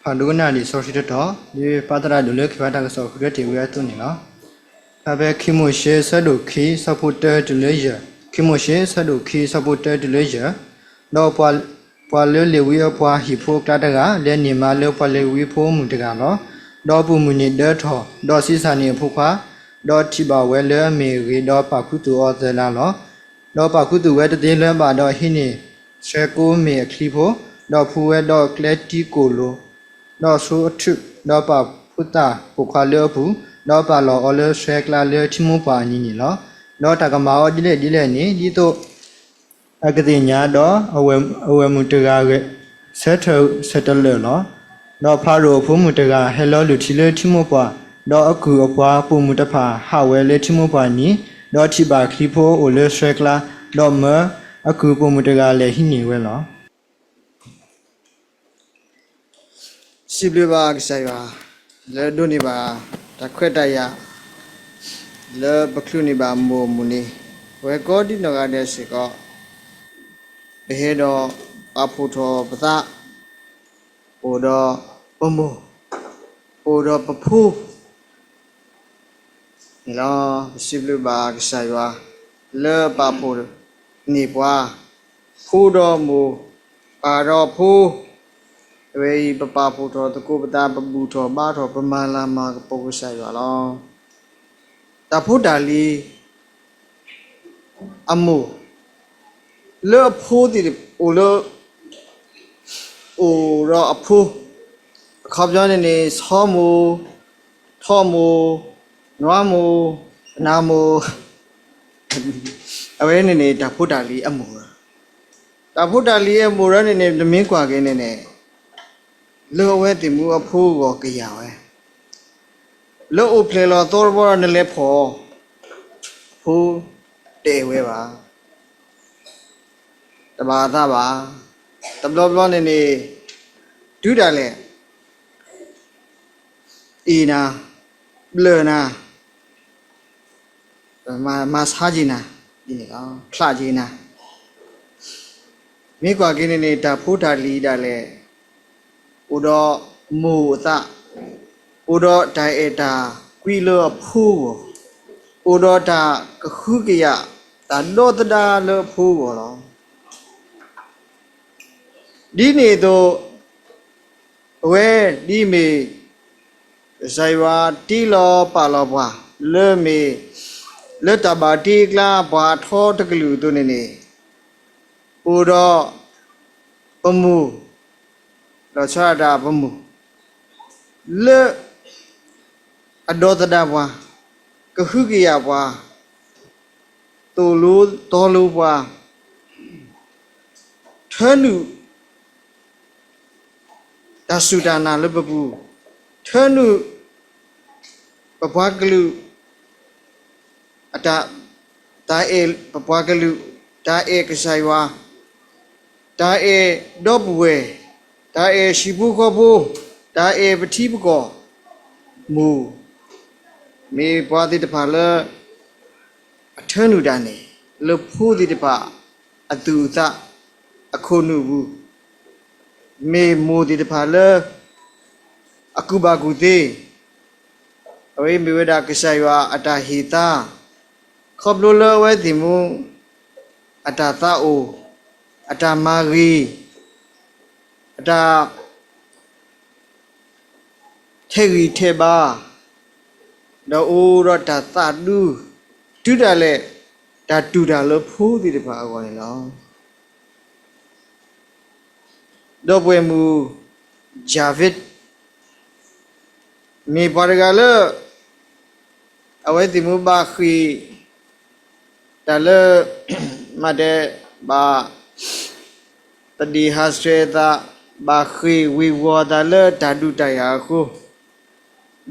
ဖးဒိကနၣ်လံာ်စီဆှံတတီၤ ဒ်ပၢ်သရၣ်ဒိၣ်လၢခံဘၣ်တၢ်ကစီၣ်ဃုထၢတ့ၢ်ဝဲအသိးန့ၣ်လီၤ. ဖဲဖဲခံမိၤၡ့ဆၢဒိၣ်ခံဆၢဖိတၢတုၤလၢယဲၢ်, ခံမိၤၡ့ဆၢဒိၣ်ခံ ဆၢဖိတၢတုၤလၢယဲၢ်, ဒီးပှၤလၢလ့ၤဝံအပှၤဟံၣ်ဖိအကျါတဂၤ လဲၤန့ၢ်မါလၢပှၤလ့ၤဝံဖိအမုၢ်တဂၤလီၤ. ဒီးအပုၢ်မုၢ်န့ၣ်ဒၢထီၣ်, ဒီးဆံးစၢ်န့ၢ်အဖိခွါ, ဒီးထံၣ်ဘၣ်ဝဲလၢအမ့ၢ်အဂ့ၤ, ဒီးပာ်ခူသူၣ်အီၤသၢလါလီၤ. ဒီးပာ်ခူသူၣ်ဝဲတသ့လၢၤဘၣ်, ဒီးဟံးန့ၢ်ဆှၢကိးမ့ၢ်အချံဖိ, ဒီးဖှူဝဲဒီးကျဲတံကိၣ်လိၤ, ဒီးဆိအထူၣ်, ဒီးပာ်ဖိသၣ်ပိာ်ခွါလၢအပူၤ, ဒီးပာ်လီၤအီၤလၢဆှဲကျါလၢထံမိၢ်ပှၢ်အနံၤန့ၣ်လီၤ. ဒီးတၢ်ကမၤအီၤဒ်လဲၣ်ဒ်လဲၣ်န့ၣ်, ဒ်သိးအကသ့ၣ်ညါ, ဒီးအဝဲၢ်မုၣ်တဂၤဂဲၤဆၢထၢၣ်ဆၢတလၢာ်လီၤ. ဒီးဖၤရိၤအဖိမုၣ်တဂၤဟဲလီၤလုၢ်ထံလၢထံမိၢ်ပှၢ်, ဒီးအကုၢ်အပှၤပိာ်မုၣ်တဖၣ်ဟးဝဲလၢထံမိၢ်ပှၢ်နံၤ, ဒီးထံၣ်ဘၣ်ချံဖိအိၣ်လၢဆှဲကျါ, ဒီးမၢအကုၢ်ပိာ်မုၣ်တဂၤလဲၤဟံးန့ၢ်ဝဲလီၤ. စံးဘျုးဘၣ်ကစၢ်ယွၤ လၢအဒိးန့ၢ်ဘၣ်တၢ်ခွဲးတၢ်ယာ် လၢပချုးန့ၢ်ဘၣ်မိၢ်အမုၢ်နံၤ, ပဝဲကိးဒံနီၢ်ဂၤဒဲးစ့ၢ်ကီး ပဟဲဒီးပာ်ဖှိၣ်ထီၣ်ပသး အိၣ်ဒီးပမိၢ်, အိၣ်ဒီးပဖိ န့ၣ်လီၤ. ပစံးဘျုးဘၣ်ကစၢ်ယွၤ လၢပာ်ဖှိၣ်န့ၢ်ပှၤ ဖိဒီးမိၢ်, ပၢ်ဒီးဖိ, အဝဲအံၤ ပပာ်ဖှိၣ်ထီၣ်သကိးပသး, ပဘူၣ်ထီၣ်ဘါထီၣ် ပမၤလၤမၤကပီၤကစၢ်ယွၤလီၤ. တၢ်ဖိတၢ်လံၤ အမိၢ် လၢအဖိသ့ၣ်တဖၣ် အိၣ်လၢ အိၣ်ဒီးအဖိ, အခီပညီန့ၣ်န့ၣ် ဆီမိၢ်, ထီမိၢ်, နွါမိၢ်, နၤမိၢ်, အဝဲန့ၣ်န့ၣ် တၢ်ဖိတၢ်လံၤအမိၢ်လီၤ. တၢ်ဖိတၢ်လံၤအမိၢ်လီၤန့ၣ်န့ၣ် နမ့ၢ်ကွၢ်က့ၤန့ၣ်န့ၣ် လၢအဝဲသ့ၣ်မူအဖိအဂီၢ်ကယာ်ဝဲ, လၢအိၣ်ဖျဲၣ်လီၤသီတဘျီဒီး နလဲၤဖီၣ်အဖိ တအဲၣ်ဝဲဘၣ်, တဘၣ်အသးဘၣ်. တဘျီဘျီန့ၣ်န့ၣ် တုၤဒၣ်လဲာ် အ့ၣ်နၤ, ဘျၢၣ်နၤ, မၤဆါက့ၤနၤ, ဖျးက့ၤနၤ, မ့ၢ်ကွၢ်က့ၤန့ၣ်န့ၣ် တၢ်ဖိတၢ်လံၤဒၣ်လဲာ် အိၣ်ဒီးမိၢ်အသး, အိၣ်ဒီးတၢ်အဲၣ်တၢ်ကွံလၢအဖိအဂီၢ်, အိၣ်ဒီးတၢ်ကဟုကယာ် တၢ်ဒီသဒၢလၢအဖိအဂီၢ်လီၤ. ဒ်န့ၣ်အသိး အဝဲဒ်မ့ၢ် ကစၢ်ယွၤတ့လီၤပာ်လီၤပှၤ လၢမ့ၢ် လၢတၢ်ဘၣ်တ့အကျါ ပှၤအထီတကလုာ်အသိးန့ၣ်န့ၣ် အိၣ်ဒီးပမိၢ်, လီၤဆီဒၣ်တၢ်ပမိၢ် လၢအဒီသဒၢပှၤ, ကဟုကယာ်ပှၤ, သိၣ်လိသီလိပှၤ, ထၢနုာ် တၢ်စူၢ်တၢ်နာ်လၢပပူၤ, ထၢနုာ် ပပှၤကလုာ် အတၢ်, တၢ်အဲၣ်ပပှၤကလုာ်, တၢ်အဲၣ်ကစၢ်ယွၤ, တၢ်အဲၣ်ဒီပုၢ်ဝဲၢ်, တၢ်အဲၣ်ဟံၣ်ဖိဃီဖိ, တၢ်အဲၣ်ပထံပကီၢ်, မိၢ် မ့ၢ်ပှၤသ့ၣ်တဖၣ်လၢ အထၢနုာ်တၢ်န့ၣ် လၢဖိသ့ၣ်တဖၣ် အသူၣ်အသး အခိၣ်နူာ်ပူၤ, မ့ၢ်မိၢ်သ့ၣ်တဖၣ်လၢ အကူၣ်ဘၣ်ကူၣ်သ့, အဝဲမ့ၢ်ဝဲဒၣ်ကစၢ်ယွၤအတၢ်ဟ့ၣ်သါ, ခီဖျိလၢအဝဲသ့ၣ်မူ အတၢ်သးအိၣ်, အတၢ်မၤဂ့ၤ, အတၢ် ထဲးဂံၢ်ထဲးဘါ, ဒီးအိၣ်ဒီးတၢ်သးဒူ, တုၤဒၣ်လဲာ် တၢ်တူၢ်တၢ်လၢဖိသ့ၣ်တဖၣ်အဂီၢ်န့ၣ်လီၤ. ဒီပုၢ်ဝဲၢ်မုၣ် Javid မ့ၢ်ပှၤတဂၤလၢ အဝဲသ့ၣ်မူဘၣ်ဃ့ၢ် တၢ်လၢ မ့ၢ်တဲ ဘၣ် ပဒ့ၣ်ဟးဆှဲးအသး, ဘၣ်ဃ့ၢ်ဝ့ၤဝီၤအသးလၢတၢ်ဒုးတၢ်ယၤအဃိ,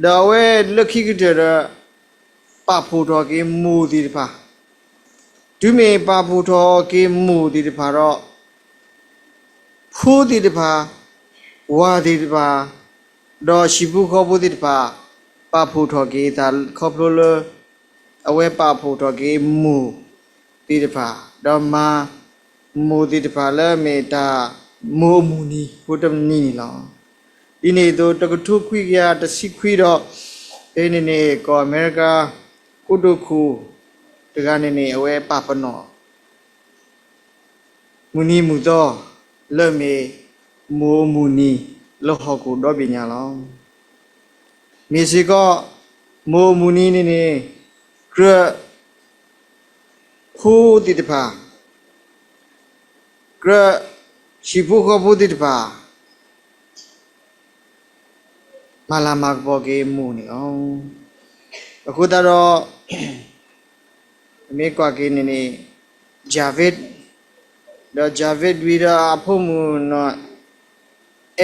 ဒီးအဝဲလၢခံကတၢၢ်ဒီး ပာ်ဖှိၣ်ထီၣ်က့ၤမိၢ်သ့ၣ်တဖၣ်, တုၤမ့ၢ်ပာ်ဖှိၣ်ထီၣ်က့ၤမိၢ်သ့ၣ်တဖၣ်ဒီး ဖိသ့ၣ်တဖၣ်, ဝၤသ့ၣ်တဖၣ်, ဒီးဟံၣ်ဖိဃီဖိသ့ၣ်တဖၣ် ပာ်ဖှိၣ်ထီၣ်က့ၤအသးခီဖျိလၢ အဝဲပာ်ဖှိၣ်ထီၣ်က့ၤမိၢ်သ့ၣ်တဖၣ်, ဒီးမၤမိၢ်သ့ၣ်တဖၣ်လၢမ့ၢ်တၢ်မိၢ်အမုၢ်နံၤဖိတနံၤန့ၣ်လီၤ. ဒ်န့ၣ်အသိး တကထိခွံကယၤတဆံခွံဒီး ဖဲန့ၣ်န့ၣ် ကီၢ်အမဲရကၤ ကိတိာ်ခိၣ်တဂၤန့ၣ်န့ၣ် အဝဲပာ်ပနီၣ် မုၢ်နံၤမုၢ်သီ လၢအမ့ၢ် မိၢ်မုၢ်နံၤ လၢဟီၣ်ခိၣ်ဒီဘ့ၣ်ညါလီၤ. မ့ၢ်စ့ၢ်ကီး မိၢ်မုၢ်နံၤန့ၣ်န့ၣ် ကြၢးဖိသ့ၣ်တဖၣ် ကြၢးဟံၣ်ဖိဃီဖိသ့ၣ်တဖၣ် မၤလၤမၤကပီၤက့ၤမိၢ်န့ၣ်လီၤ. အဃိသတးဒီး ပမ့ၢ်ကွၢ်က့ၤန့ၣ်န့ၣ် Javid, ဒီး Javid ဝံၤဒီးအဖိမုၣ်နီၢ်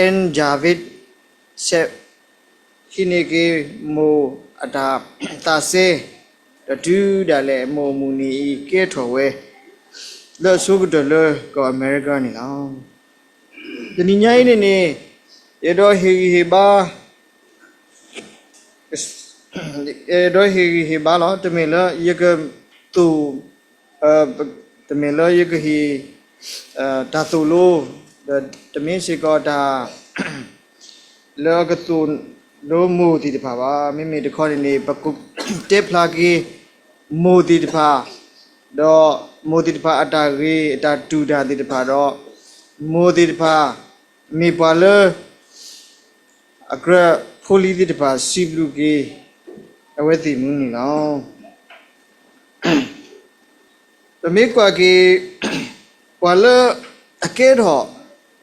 Ann Javid ဆဲး ဟံးန့ၢ်က့ၤမိၢ်အတၢ်သးစဲ, ဒီးတုၤဒၣ်လဲာ်မိၢ်မုၢ်နံၤအံၤကဲထီၣ်ဝဲ လၢအဆိကတၢၢ်လၢကီၢ်အမဲရကၤန့ၣ်လီၤ. တနံၤညါအံၤန့ၣ်န့ၣ် ယအဲၣ်ဒိးဟ့ၣ်ဂံၢ်ဟ့ၣ်ဘါ အဲၣ်ဒိးဟ့ၣ်ဂံၢ်ဟ့ၣ်ဘါလီၤ. တမ့ၢ်လၢယကသိၣ် တမ့ၢ်လၢယကဟ့ၣ် တၢ်သိၣ်လိ, ဒီးတမ့ၢ်စ့ၢ်ကီးတၢ် လၢအကသိၣ်လိမိၢ်သ့ၣ်တဖၣ်ဘၣ်. မ့မ့ၢ်တခီန့ၣ်န့ၣ် ပကတဲဖျါက့ၤ မိၢ်သ့ၣ်တဖၣ်, ဒီးမိၢ်သ့ၣ်တဖၣ်အတၢ်ဂ့ၤအတၢ်တူၢ်တၢ်သ့ၣ်တဖၣ်ဒီး မိၢ်သ့ၣ်တဖၣ် မ့ၢ်ပှၤလၢ အကြၢးဖိလံၤသ့ၣ်တဖၣ်စံးဘျုးက့ၤ အဝဲသ့ၣ်မုၢ်န့ၣ်လီၤ. ပမ့ၢ်ကွၢ်က့ၤ ပှၤလၢအကဲထီၣ်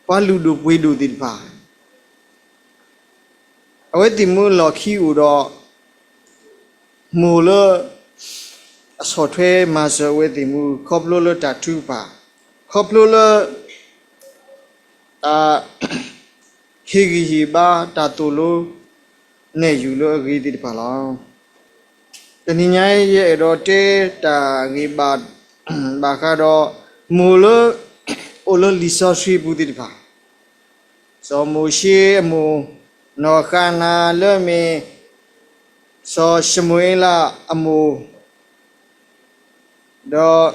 ပှၤလုၢ်ဒိၣ်ပှ့ၤဒိၣ်သ့ၣ်တဖၣ် အဝဲသ့ၣ်မုၢ်လီၢ်ခံအိၣ်ဒီး မိၢ်လၢ အဆီၣ်ထွဲမၤစၢၤအဝဲသ့ၣ်မုၢ် ခီဖျိလၢတၢ်ထုကဖၣ်, ခီဖျိလၢ တၢ် ဟ့ၣ်ဂံၢ်ဟ့ၣ်ဘါ တၢ်သိၣ်လိ နဲၣ်ယုၢ်လၢအဂ့ၤသ့ၣ်တဖၣ်လီၤ. တနံၤညါအံၤ ယအဲၣ်ဒိးတဲတၢ်ဂ့ၢ်ဘၣ်ဃးဒီး မိၢ်လၢ အိၣ်လၢလံာ်စီဆှံပူၤသ့ၣ်တဖၣ်, စီၤမိၤၡ့အမိၢ်, နီၢ်ဃၤနၤလၢအမ့ၢ် စီၤၡမူၤအ့လးအမိၢ်, ဒီး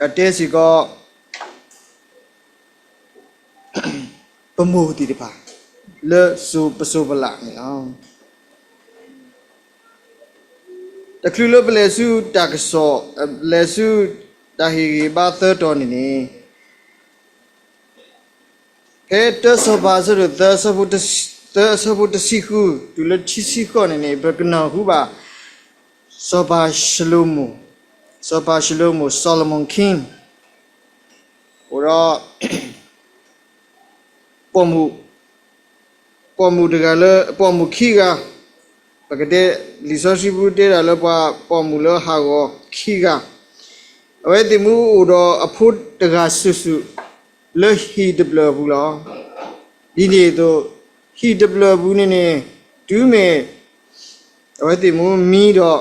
အတဲစ့ၢ်ကီး ပမိၢ်သ့ၣ်တဖၣ် လၢစိၤပစိၤပလးန့ၣ်လီၤ. တချုးလၢပလဲၤဆူတၢ်ကစီၣ်, လဲၤဆူတၢ်ဟ့ၣ်ဂံၢ်ဟ့ၣ်ဘါသၢတီၤန့ၣ်န့ၣ်, ဖဲတၢစီၤပၤအဆၢဒိၣ်သၢ, သၢအဆၢဖိတဆံဃု တုၤလၢခံဆံဃိးန့ၣ်န့ၣ် ပကနၢ်ဟူဘၣ် စီၤပၤၡလိၤမိၣ်, စီၤပၤၡလိၤမိၣ် Solomon King အိၣ်ဒီး ပိာ်မုၣ်, ပိာ်မုၣ်တဂၤလၢ ပိာ်မုၣ်ခံဂၤ, ပကတဲ လံာ်စီဆှံပူၤတဲဒၣ်လၢပှၤပိာ်မုၣ်လၢဟးဂီၤခံဂၤ, အဝဲသ့ၣ်မုၢ်အိၣ်ဒီးအဖိတဂၤစုာ်စုာ် လၢဟံၣ်တဖျၢၣ်အပူၤလီၤ. ဒ်န့ၣ်အသိး ဟံၣ်တဖျၢၣ်အပူၤန့ၣ်န့ၣ် တုၤမ့ၢ် အဝဲသ့ၣ်မုၢ်မံဒီး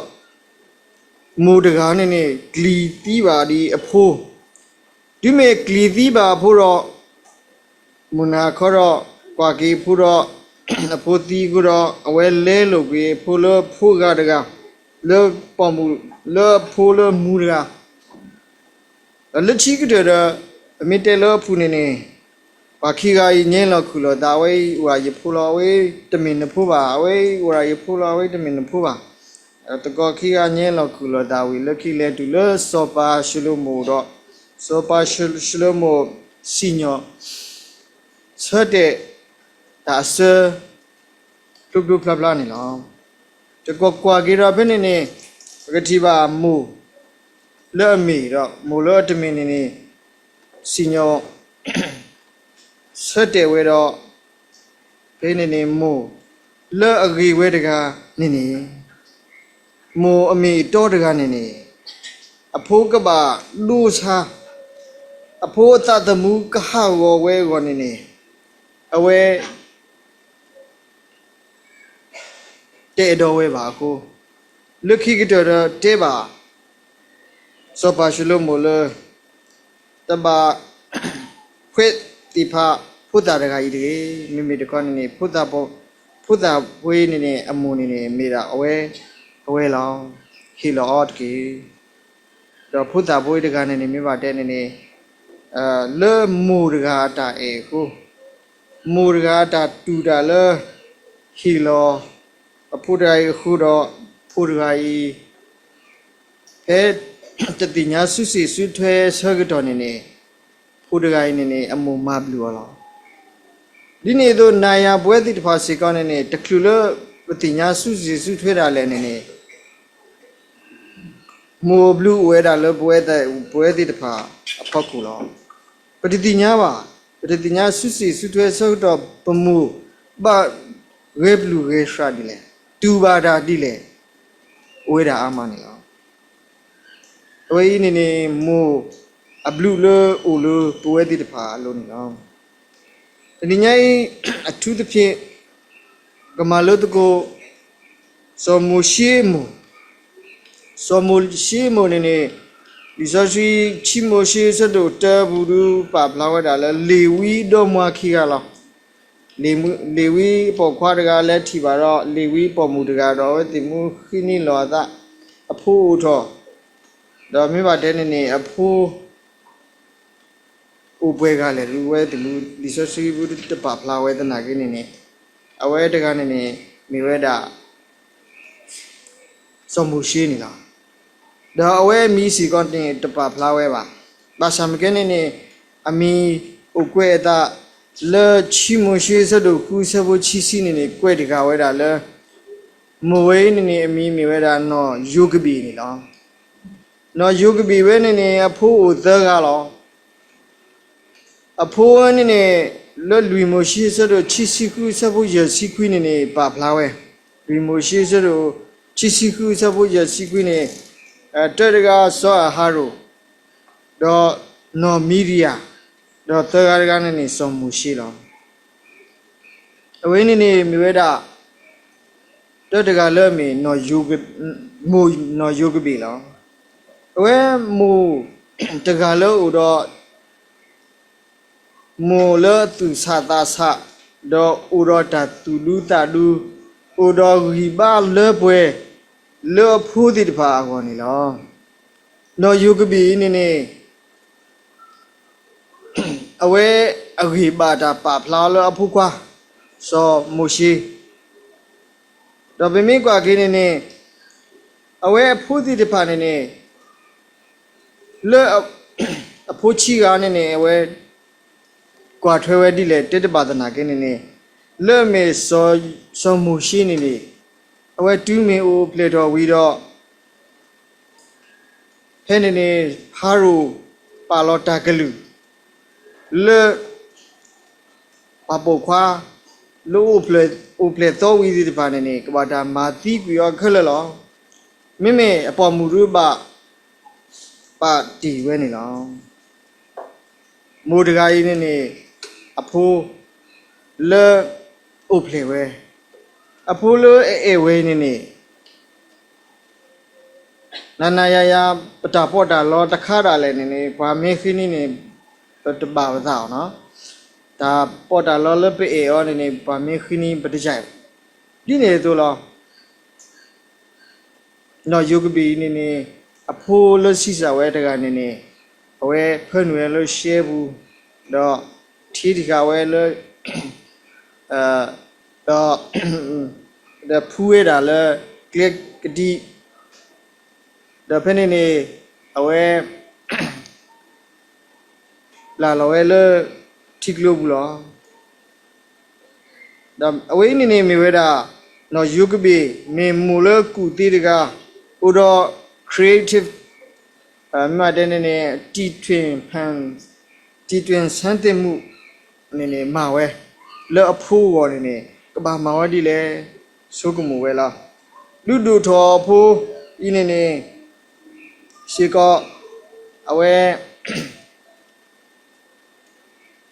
မိၢ်တဂၤန့ၣ်န့ၣ် ကျံၤသံဘၣ်ဒံးအဖိ, တုၤမ့ၢ်ကျံၤသံဘၣ်အဖိဒီး မုၢ်နၤခီဒီး ကွၢ်က့ၤအဖိဒီး အဖိသံအဃိဒီး အဝဲလဲလိာ်ကွံာ်အဖိလၢဖိဂၤတဂၤ, လၢပိာ်မုၣ် လၢအဖိလၢမူတဂၤ, ဒီးလၢခံကတၢၢ်ဒီး ပမ့ၢ်တဲလၢအပူၤန့ၣ်န့ၣ် ပှၤခံဂၤအံၤ ငဲလီၤခုၣ်လီၤသး, အဝဲအံၤအိၣ်ဒၣ်ယဖိလီၤ, အဝဲတမ့ၢ်နဖိဘၣ်, အဝဲအံၤအိၣ်ဒၣ်ယဖိလီၤ, အဝဲတမ့ၢ်နဖိဘၣ်. သကိးခံဂၤ ငဲလီၤခုၣ်လီၤသးဝံၤ လၢခံလဲၤတုၤလၢစီၤပၤၡလိၤမိၣ်ဒီး စီၤပၤၡလိၤမိၣ် စံၣ်ညီၣ် ဆၢတဲာ်တၢ်အစၢ ဖျိဖျိဖျါဖျါန့ၣ်လီၤ. တကကွၢ်က့ၤဒီးဖဲန့ၣ်န့ၣ် ပကထံၣ်ဘၣ်မိၢ် လၢအမ့ၢ်ဒီး မိၢ်လၢအတမ့ၢ်န့ၣ်န့ၣ် စံၣ်ညီၣ် ဆၢတဲာ်ဝဲဒီး ဖဲန့ၣ်န့ၣ် မိၢ်လၢအဂ့ၤဝဲတဂၤန့ၣ်န့ၣ် မိၢ်အမ့ၢ်အတီတဂၤန့ၣ်န့ၣ် အဖိကဘၣ်ဒိဆါ, အဖိအသးသမူကဟးဂီၤဝဲအဂီၢ်န့ၣ်န့ၣ် အဝဲ တအဲၣ်ဒိးဝဲဘၣ်အဃိ, လၢခံကတၢၢ်ဒီးတဲဘၣ် စီၤပၤၡလိၤမိၣ်လၢ တဘၣ် ဖှဲးသ့ၣ်ဖးဖိသၣ်တဂၤအံၤတဂ့ၤ. မ့မ့ၢ်တခီန့ၣ်န့ၣ် ဖိသၣ်ဖိအံၤန့ၣ်န့ၣ် အမိၢ်န့ၣ်န့ၣ် မ့ၢ်ဒၣ်အဝဲ အဝဲလီၤ. ဟ့ၣ်လီၤအီၤတက့ၢ်. ဒီးဖိသၣ်ဖိအံၤတဂၤန့ၣ်န့ၣ် မ့ၢ်ဘၣ်တဲန့ၣ်န့ၣ် လၢမိၢ်တဂၤအတၢ်အဲၣ်အဃိ, မိၢ်တဂၤအတၢ်တူၢ်တၢ်လၢ ဟ့ၣ်လီၤအဖိတဂၤအံၤအဃိဒီး, ဖိတဂၤအံၤ ဖဲတသ့ၣ်ညါစုစ့ၣ်စုထွဲဆၢကတီၢ်န့ၣ်န့ၣ်, ဖိတဂၤအံၤန့ၣ်န့ၣ် အမိၢ်မၤဘျုးအီၤလီၤ. ဒ်န့ၣ်အသိး နၤယၤပဝဲသ့ၣ်တဖၣ်စ့ၢ်ကီးန့ၣ်န့ၣ် တချုးလၢပသ့ၣ်ညါစုစ့ၣ်စုထွဲဒၣ်လဲာ်န့ၣ်န့ၣ် မိၢ်အဘျုးအိၣ်ဝဲဒၣ်လၢပဝဲသ့ၣ်တဖၣ် အဖီခိၣ်လီၤ. ပတသ့ၣ်ညါဘၣ်, ပတသ့ၣ်ညါစုစ့ၣ်စုထွဲဆၢကတီၢ် ပမိၢ်ဘၣ်ဂဲၤပျုၢ်ဂဲၤဆှးဒ်လဲၣ်, တူၢ်ဘၣ်တၢ်ဒ်လဲၣ်, အိၣ်ဝဲဒၣ်အါမးန့ၣ်လီၤ. အဝဲအံၤန့ၣ်န့ၣ် မိၢ်အဘျုးလၢအိၣ်လၢပဝဲသ့ၣ်တဖၣ်အလိၤန့ၣ်လီၤ. တနံၤညါအံၤ အထူးသဖြင့် ကမၤလိသကိး စီၤမိၤၡ့အမိၢ်, စီၤမိၤၡ့အမိၢ်န့ၣ်န့ၣ် လံာ်စီဆှံ ခံမိၤၡ့ဆၢဒိၣ်တၢပူၤဒုး ပာ်ဖျါဝဲဒၣ်လၢ လ့ၤဝံအဒီမါခံဂၤလီၤ. လ့ၤဝံအပိာ်ခွါတဂၤလဲၤထံၣ်ဘၣ်ဒီး လ့ၤဝံအပိာ်မုၣ်တဂၤဒီး အဝဲသ့ၣ်မုၢ်ဃံနံလိာ်အသး, အဖိအိၣ်ထီၣ်, ဒီးမ့ၢ်ဘၣ်တဲန့ၣ်န့ၣ် အဖိ အိၣ်ပှဲၤဂၤလဲၣ်ဒုး အဝဲသ့ၣ်မုၢ် လံာ်စီဆှံပူၤတပာ်ဖျါဝဲသနာ်က့န့ၣ်န့ၣ်, အဝဲတဂၤန့ၣ်န့ၣ် မ့ၢ်ဝဲဒၣ် စီၤမိၤၡ့န့ၣ်လီၤ. ဒီးအဝဲအမံၤစ့ၢ်ကီးန့ၣ် တပာ်ဖျါဝဲဘၣ်. ဘၣ်ဆၣ်မ့ၢ်ကဲန့ၣ်န့ၣ် အမံၤအိၣ်ကွဲးအသး လၢခံမိၤၡ့ဆၢဒိၣ်ဃုဆၢဖိခံဆံန့ၣ်န့ၣ် ကွဲးတဂၤဝဲဒၣ်လၢ မိၢ်ဝဲအံၤန့ၣ်န့ၣ် အမံၤမ့ၢ်ဝဲဒၣ်နီၢ်ယိၤကဘ့ၣ်န့ၣ်လီၤ. နီၢ်ယိၤကဘ့ၣ်ဝဲန့ၣ်န့ၣ် အဖိအိၣ်သၢဂၤလီၤ. အဖိဝဲန့ၣ်န့ၣ် လၢလွံၢ်မိၤၡ့ဆၢဒိၣ်ခံဆံဃုဆၢဖိယဲၢ်ဆံခွံန့ၣ်န့ၣ် ပာ်ဖျါဝဲ, လွံၢ်မိၤၡ့ဆၢဒိၣ်ခံဆံဃုဆၢဖိယဲၢ်ဆံခွံန့ၣ်, တၢတဂၤစီၤအၤဟရိၣ်, ဒီးနီၢ်မံရယၤ, ဒီးသၢဂၤတဂၤန့ၣ်န့ၣ် စီၤမိၤၡ့လီၤ. အဝဲန့ၣ်န့ၣ်မ့ၢ်ဝဲဒၣ် တၢတဂၤလၢအမ့ၢ် မိၢ်နီၢ်ယိၤကဘ့ၣ်လီၤ. အဝဲမိၢ်တဂၤလၢအိၣ်ဒီး မိၢ်လၢအသူၣ်ဆးသးဆး, ဒီးအိၣ်ဒီးတၢ်သူၣ်ဒူသးဒူ, အိၣ်ဒီးဂံၢ်ဘါလၢပှဲၤ လၢအဖိသ့ၣ်တဖၣ်အဂီၢ်န့ၣ်လီၤ. နီၢ်ယိၤကဘ့ၣ်အံၤန့ၣ်န့ၣ် အဝဲအဂ့ၢ်ဘၣ်တၢ်ပာ်ဖျါလၢအဖိခွါ စီၤမိၤၡ့, ဒီးပမ့ၢ်ကွၢ်က့ၤန့ၣ်န့ၣ် အဝဲအဖိသ့ၣ်တဖၣ်န့ၣ်န့ၣ် လၢအဖိဆံးဂၤန့ၣ်န့ၣ် အဝဲကွၢ်ထွဲဝဲဒ်လဲၣ် တဲတဘၣ်သနာ်က့န့ၣ်န့ၣ်, လၢအမ့ၢ်စီၤမိၤၡ့န့ၣ်န့ၣ် အဝဲတုၤမ့ၢ်အိၣ်ဖျဲၣ်ထီၣ်ဝံၤဒီး ဖဲန့ၣ်န့ၣ် ဖၤရိၤပာ်လီၤတၢ်ကလုၢ် လၢ ပှၤပိာ်ခွါ လၢအိၣ်ဖျဲၣ်သီဝံၤသ့ၣ်တဖၣ်န့ၣ်န့ၣ် ကဘၣ်တၢ်မၤသံကွံာ်အီၤခဲလၢာ်လီၤ. မ့မ့ၢ်အပိာ်မုၣ်ဒုးဘၣ် ပာ်တ့ၢ်ဝဲန့ၣ်လီၤ. မိၢ်တဂၤအံၤန့ၣ်န့ၣ် အဖိ လၢအိၣ်ဖျဲၣ်ဝဲ, အဖိလၢအအဲၣ်ဝဲအံၤန့ၣ်န့ၣ် နၤနၤယၤယၤ ပတၢ်ပီးတၢ်လီတခါဒၣ်လဲာ်န့ၣ်န့ၣ် ပှၤမ့ၢ်ဃ့န့ၢ်န့ၣ် ပတဘၣ်ပသးအီၤနီၤ. တၢ်ပီးတၢ်လီလၢပအဲၣ်အီၤန့ၣ်န့ၣ် ပှၤမ့ၢ်ဃ့န့ၢ် ပတယၢ်အီၤ. ဒ်န့ၣ်အသိးလီၤ. နီၢ်ယိၤကဘ့ၣ်အံၤန့ၣ်န့ၣ် အဖိလၢဆံးစၢ်ဝဲတဂၤန့ၣ်န့ၣ် အဝဲဖၢနုာ်ဝဲလၢရှဲပူၤ, ဒီးထံတဃာ်ဝဲလၢ ဒီး ဒီးဖှူဝဲဒၣ်လၢကျဲကဒံ, ဒီးဖဲန့ၣ်န့ၣ် အဝဲ ပျၢ်လီၤဝဲလၢထံကျိပူၤလီၤ. ဒီးအဝဲအံၤန့ၣ်န့ၣ်မ့ၢ်ဝဲဒၣ် နီၢ်ယိၤကဘ့ၣ် မ့ၢ်မိၢ်လၢကူၣ်သ့တဂၤ, အိၣ်ဒီး creative မ့ၢ်တဲန့ၣ်န့ၣ် တီထွင်ဆန်းသစ်မှု န့ၣ်န့ၣ် မၤဝဲ လၢအဖိအဂီၢ်န့ၣ်န့ၣ် ကဘၣ်မၤဝဲဒ်လဲၣ် ဆိကမိၣ်ဝဲလီၤ. ဒုးဒိၣ်ထီၣ်အဖိအံၤန့ၣ်န့ၣ် စ့ၢ်ကီး အဝဲ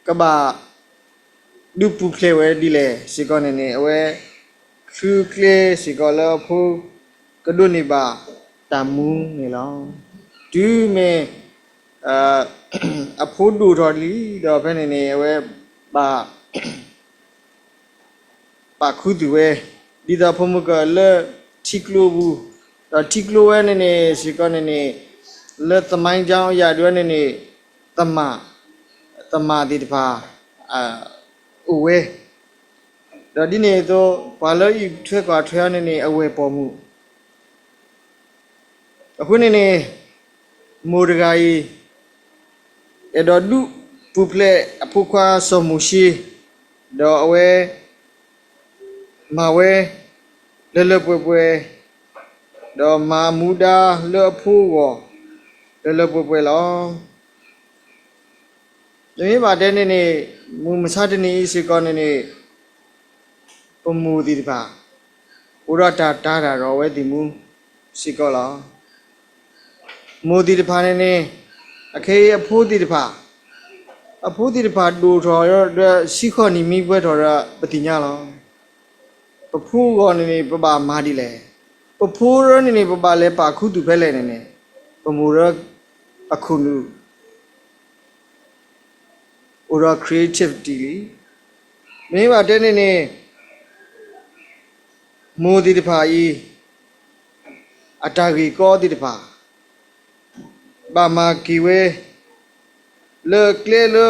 ကဘၣ် ဒုးပူၤဖျဲးဝဲဒ်လဲၣ်စ့ၢ်ကီးန့ၣ်န့ၣ် အဝဲ ချုးကျဲစ့ၢ်ကီးလၢအဖိ ကဒိးန့ၢ်ဘၣ်တၢ်မူန့ၣ်လီၤ. တုၤမ့ၢ် အဖိဒိၣ်ထီၣ်လံဒီးဖဲန့ၣ်န့ၣ် အဝဲဘၣ် ပာ်ခူသူၣ်ဝဲ ဒ်သိးဖိမုၣ်ကီၢ်လၢထံကျိပူၤ, ဒီးထံကျိဝဲန့ၣ်န့ၣ် စ့ၢ်ကီးန့ၣ်န့ၣ် လၢသမိုင်းကြောင်းအရ ဒ်ဝဲန့ၣ်န့ၣ် သမၣ် သမၣ်သ့ၣ်တဖၣ် အိၣ်ဝဲ, ဒီးဒ်န့ၣ်အသိး ပှၤလၢအအံးထွဲကွၢ်ထွဲအီၤန့ၣ်န့ၣ် အဝဲၢ်ပိာ်မုၣ် အဃိန့ၣ်န့ၣ် မိၢ်တဂၤအံၤ အဲၣ်ဒိးဒုးပူၤဖျဲးအဖိခွါစီၤမိၤၡ့, ဒီးအဝဲ မၤဝဲ လၢလၢပှဲၤပှဲၤ, ဒီးမၤအမူဒါလၢအဖိအဂီၢ် လၢလၢပှဲၤပှဲၤလီၤ. ပမ့ၢ်ဘၣ်တဲန့ၣ်န့ၣ် မုၢ်မဆါတနံၤအံၤစ့ၢ်ကီးန့ၣ်န့ၣ် ပမိၢ်သ့ၣ်တဖၣ် အိၣ်ဒီးတၢ်တာ်တၢ်ဒီးအဝဲသ့ၣ်မူစ့ၢ်ကီးလီၤ. မိၢ်သ့ၣ်တဖၣ်န့ၣ်န့ၣ် အခဲအံၤအဖိသ့ၣ်တဖၣ်, အဖိသ့ၣ်တဖၣ်ဒိၣ်ထီၣ်ဒီး ဆံဃိးနံၣ်မံပှဲၤထီၣ်ဒီး ပသ့ၣ်ညါလီၤ. ပဖိအဂီၢ်န့ၣ်န့ၣ် ပဘၣ်မၤဒ်လဲၣ်, ပဖိရၢန့ၣ်န့ၣ် ပဘၣ်လဲၤပာ်ခူသူၣ်ဖဲလဲၣ်န့ၣ်န့ၣ် ပမိၢ်ရၢ အခိၣ်နူာ် အိၣ်ဒီး creativity လံ. မ့ၢ်ဘၣ်တဲန့ၣ်န့ၣ် မိၢ်သ့ၣ်တဖၣ်အံၤ အတၢ်ဂ့ၢ်ကီသ့ၣ်တဖၣ် ဘၣ်မၤက့ၤဝဲ လၢကျဲလၢ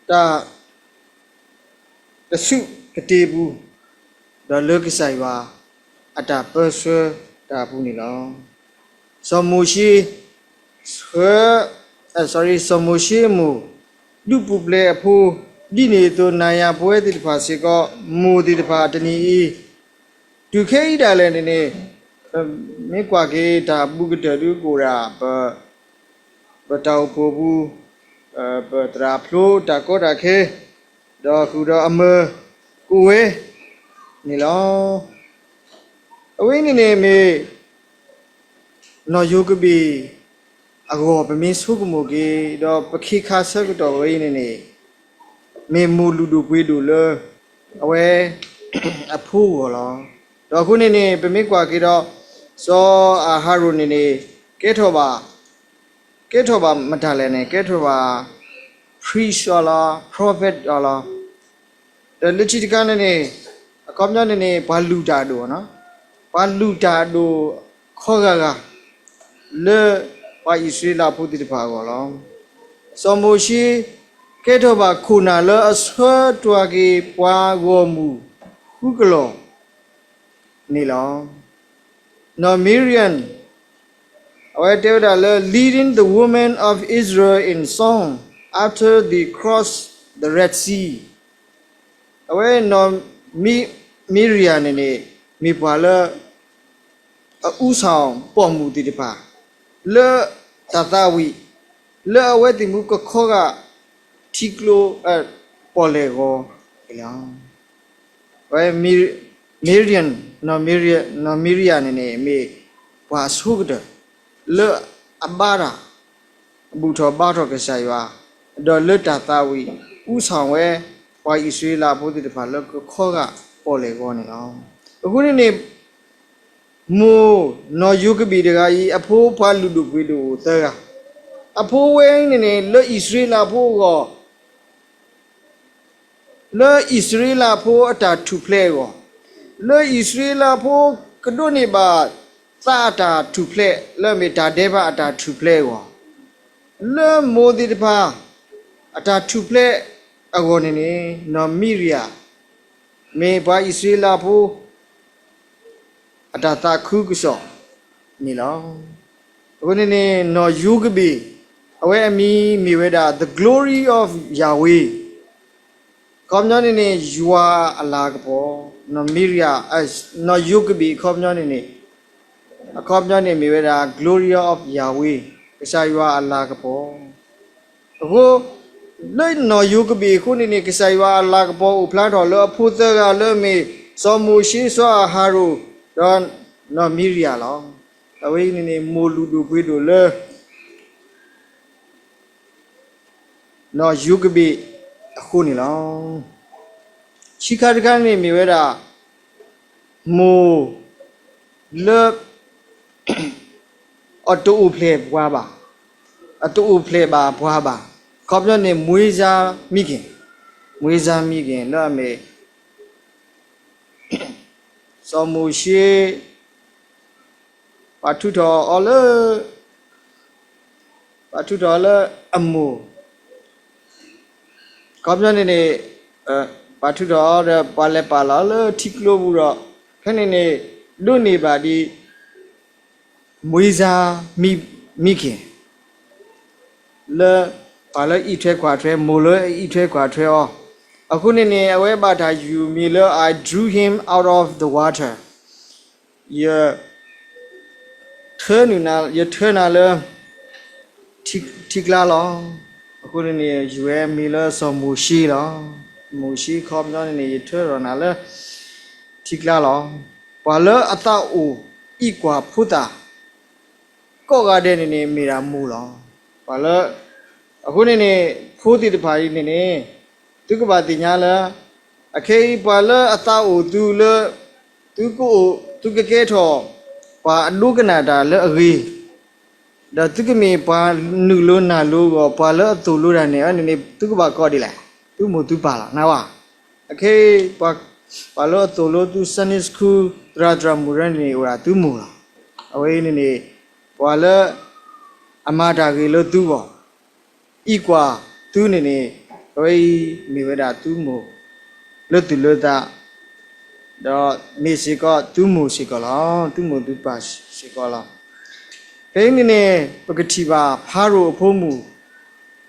တၢ် တဆူၣ်ကတ့ၤအပူၤ, ဒီးလၢကစၢ်ယွၤအတၢ်ပၢဆှၢတၢ်အပူၤန့ၣ်လီၤ. စီၤမိၤၡ့ ဆှၢ, စီၤမိၤၡ့အမိၢ် ဒုးပူၤဖျဲးအဖိ, ဒ်န့ၣ်အသိး နၤယၤပဝဲသ့ၣ်တဖၣ်စ့ၢ်ကီး မိၢ်သ့ၣ်တဖၣ်တနံၤအံၤ တုၤခဲအံၤဒၣ်လဲာ်န့ၣ်န့ၣ် မ့ၢ်ကွၢ်က့ၤတၢ်အဘူးကတၢၢ်ဒုးကအိၣ်ဒၣ် ပတၢ်အိၣ်ဖှိၣ်ပူၤ, ပသရၣ်ဖျိတၢ်ကီတၢ်ခဲ, ဒီးဃုာ်ဒီးအမၢကအိၣ်ဝဲန့ၣ်လီၤ. အဝဲန့ၣ်န့ၣ်မ့ၢ် နီၢ်ယိၤကဘ့ၣ်အဂီၢ် ပမ့ၢ်ဆိကမိၣ်က့ၤ ဒီးပခ့ခါဆၢကတီၢ်ဝဲအံၤန့ၣ်န့ၣ် မ့ၢ်မိၢ်လုၢ်ဒိၣ်ပှ့ၤဒိၣ်လၢ အဝဲ အဖိအဂီၢ်လီၤ. ဒီးအဃိန့ၣ်န့ၣ် ပမ့ၢ်ကွၢ်က့ၤဒီး စီၤအၤဟရိၣ်န့ၣ်န့ၣ် ကဲထီၣ်ဘၣ် ကဲထီၣ်ဘၣ်မတၤလဲၣ်န့ၣ် ကဲထီၣ်ဘၣ် priest အီၤလီၤ, prophet အီၤလီၤ. ဒီးလၢခံတခါန့ၣ်န့ၣ် အခီပညီန့ၣ်န့ၣ် ပှၤလုၢ်တၢ်အဒိၣ်, ပှၤလုၢ်တၢ်အဒိၣ်ခီဂာ်ဂာ် လၢပှၤအံၣ်စရ့လးဖိသ့ၣ်တဖၣ်အဂီၢ်လီၤ. စီၤမိၤၡ့ ကဲထီၣ်ဘၣ်ခိၣ်နၢ်လၢအဆှၢတွၤက့ၤပှၤဂီၢ်မုၢ်ဃုကလီၢ်န့ၣ်လီၤ. နီၢ် Miriam အဝဲတဲဝဲဒၣ်လၢ leading the women of Israel in song after they cross the Red Sea. အဝဲနီၢ် Miriam န့ၣ်န့ၣ် မ့ၢ်ပှၤလၢ အ ဦးဆောင် ပိာ်မုၣ်သ့ၣ်တဖၣ် လၢတၢ်သးဝံၣ် လၢအဝဲသ့ၣ်မူကခီဂာ် ထံကျိ ပီၣ်လဲၣ်ဂီၤန့ၣ်လီၤ. အဝဲ Miriam, နီၢ် Miriam န့ၣ်န့ၣ် မ့ၢ်ပှၤအဆိကတၢၢ် လၢအဘါတၢ် အဘူၣ်ထီၣ်ဘါထီၣ်ကစၢ်ယွၤ, ဒီးလၢတၢ်သးဝံၣ် ဦးဆောင် ဝဲ ပှၤအံၣ်စရ့လးဖိသ့ၣ်တဖၣ်လၢကခီဂာ်ပီၣ်လဲၣ်ဂီၤန့ၣ်လီၤ. အဃိန့ၣ်န့ၣ် မိၢ်နီၢ်ယိၤကဘ့ၣ်တဂၤအံၤ အဖိပှၤလုၢ်ဒိၣ်ပှ့ၤဒိၣ်အိၣ်သၢဂၤ, အဖိဝဲအံၤန့ၣ်န့ၣ် လၢအံၣ်စရ့လးဖိအဂီၢ် လၢအံၣ်စရ့လးဖိအတၢ်ထူၣ်ဖျဲးအဂီၢ်, လၢအံၣ်စရ့လးဖိကဒိးန့ၢ်ဘၣ်သးအတၢ်ထူၣ်ဖျဲး လၢအမ့ၢ်တၢ်ဒဲးဘးအတၢ်ထူၣ်ဖျဲးအဂီၢ်, လၢမိၢ်သ့ၣ်တဖၣ်အတၢ်ထူၣ်ဖျဲးအဂီၢ်န့ၣ်န့ၣ် နီၢ် Miriam မ့ၢ်ပှၤအံၣ်စရ့လးဖိ အတၢ်သးခုကစီၣ်န့ၣ်လီၤ. အဃိန့ၣ်န့ၣ် နီၢ်ယိၤကဘ့ၣ် အဝဲအမံၤမ့ၢ်ဝဲဒၣ် the glory of Yahweh, အခီပညီန့ၣ်န့ၣ် ယွၤအလၤကပီၤ, နီၢ် Miriam, နီၢ်ယိၤကဘ့ၣ်အခီပညီန့ၣ်န့ၣ် အခီပညီန့ၣ်မ့ၢ်ဝဲဒၣ် glory of Yahweh, ကစၢ်ယွၤအလၤကပီၤ. အဃိ လၢနီၢ်ယိၤကဘ့ၣ်အဃိန့ၣ်န့ၣ် ကစၢ်ယွၤအလၤကပီၤအိၣ်ဖျါထီၣ်လၢအဖိသၢဂၤလၢအမ့ၢ် စီၤမိၤၡ့, စီၤအၤဟရိၣ်, ဒီးနီၢ် Miriam လီၤ. အဝဲအံၤန့ၣ်န့ၣ် မိၢ်လုၢ်ဒိၣ်ပှ့ၤဒိၣ်လၢ နီၢ်ယိၤကဘ့ၣ်အဃိန့ၣ်လီၤ. ခံခါတခါန့ၣ်မ့ၢ်ဝဲဒၣ် မိၢ်လၢ အတအိၣ်ဖျဲၣ်ပှၤဘၣ်, အတအိၣ်ဖျဲၣ်ဘၣ်ပှၤဘၣ်, အခီပညီန့ၣ် မွေးစားမိခင်, မွေးစားမိခင် လၢအမ့ၢ် စီၤမိၤၡ့ ပှၤထုးထီၣ်အီၤလၢ ပှၤထုးထီၣ်အီၤလၢအမိၢ် ခီပညီန့ၣ်န့ၣ် ပာ်ထုးထီၣ်ဒီး ပှၤလဲၤပာ်လီၤလၢထံကျိပူၤဒီး ဖဲန့ၣ်န့ၣ် ဒိးန့ၢ်ဘၣ်ဒ် မွ့ၢ်စၢ်မံက့ၤ လၢ ပှၤလၢအအံးထွဲကွၢ်ထွဲ မိၢ်လၢအအံးထွဲကွၢ်ထွဲအီၤ, အဃိန့ၣ်န့ၣ် အဝဲဘၣ်တၢ်ယုၢ်မံၤလၢ I drew him out of the water, ယ ထၢနုာ်နၤ ယထၢနၤလၢ ထံကျါလီၤ. အဃိန့ၣ်န့ၣ် ယုၢ်ဝဲမံၤလၢစီၤမိၤၡ့လီၤ. မိၤၡ့ခီပညီန့ၣ်န့ၣ် ယထၢထီၣ်နၤလၢ ထံကျါလီၤ. ပှၤလၢအသးအိၣ်အံးကွၢ်ဖိသၣ် ကိးဂၤဒဲးန့ၣ်န့ၣ် မ့ၢ်ဒၣ်မိၢ်လီၤ. ပှၤလၢ အဃိန့ၣ်န့ၣ် ဖိသ့ၣ်တဖၣ်အံၤန့ၣ်န့ၣ် သုကဘၣ်သ့ၣ်ညါလၢ အခဲအံၤ ပှၤလၢအသးအိၣ်သုလၢ သုကအိၣ် သုကကဲထီၣ် ပှၤအဒိကနၣ်တၢ်လၢအဂ့ၤ, ဒီးသုကမ့ၢ်ပှၤနုာ်လိၤနၢ်လိၤအဂီၢ် ပှၤလၢအသိၣ်လိတၢ်န့ၣ် အန့ၣ်န့ၣ် သုကဘၣ်ကိးဒ်လဲၣ်, သုမိၢ်သုပၢ်လီၤ နၢ်ဝဲ. အခဲအံၤ ပှၤလၢအသိၣ်လိသု Sunday School သရၣ်သရၣ်မုၣ်ရၢန့ၣ်န့ၣ် အိၣ်ဒၣ်သုမိၢ်လီၤ. အဝဲအံၤန့ၣ်န့ၣ် ပှၤလၢ အမၤတၢ်ဂ့ၤလၢသုဂီၢ် အံးကွၢ်သုန့ၣ်န့ၣ် အဝဲအံၤမ့ၢ်ဝဲဒၣ်သုမိၢ် လၢသူၣ်လၢသး ဒီးမ့ၢ်စ့ၢ်ကီးသုမိၢ်စ့ၢ်ကီးလီၤ. သုမိၢ်သုပၢ်စ့ၢ်ကီးလီၤ. ဖဲအံၤန့ၣ်န့ၣ် ပကထံၣ်ဘၣ်ဖၤရိၤအဖိမုၣ်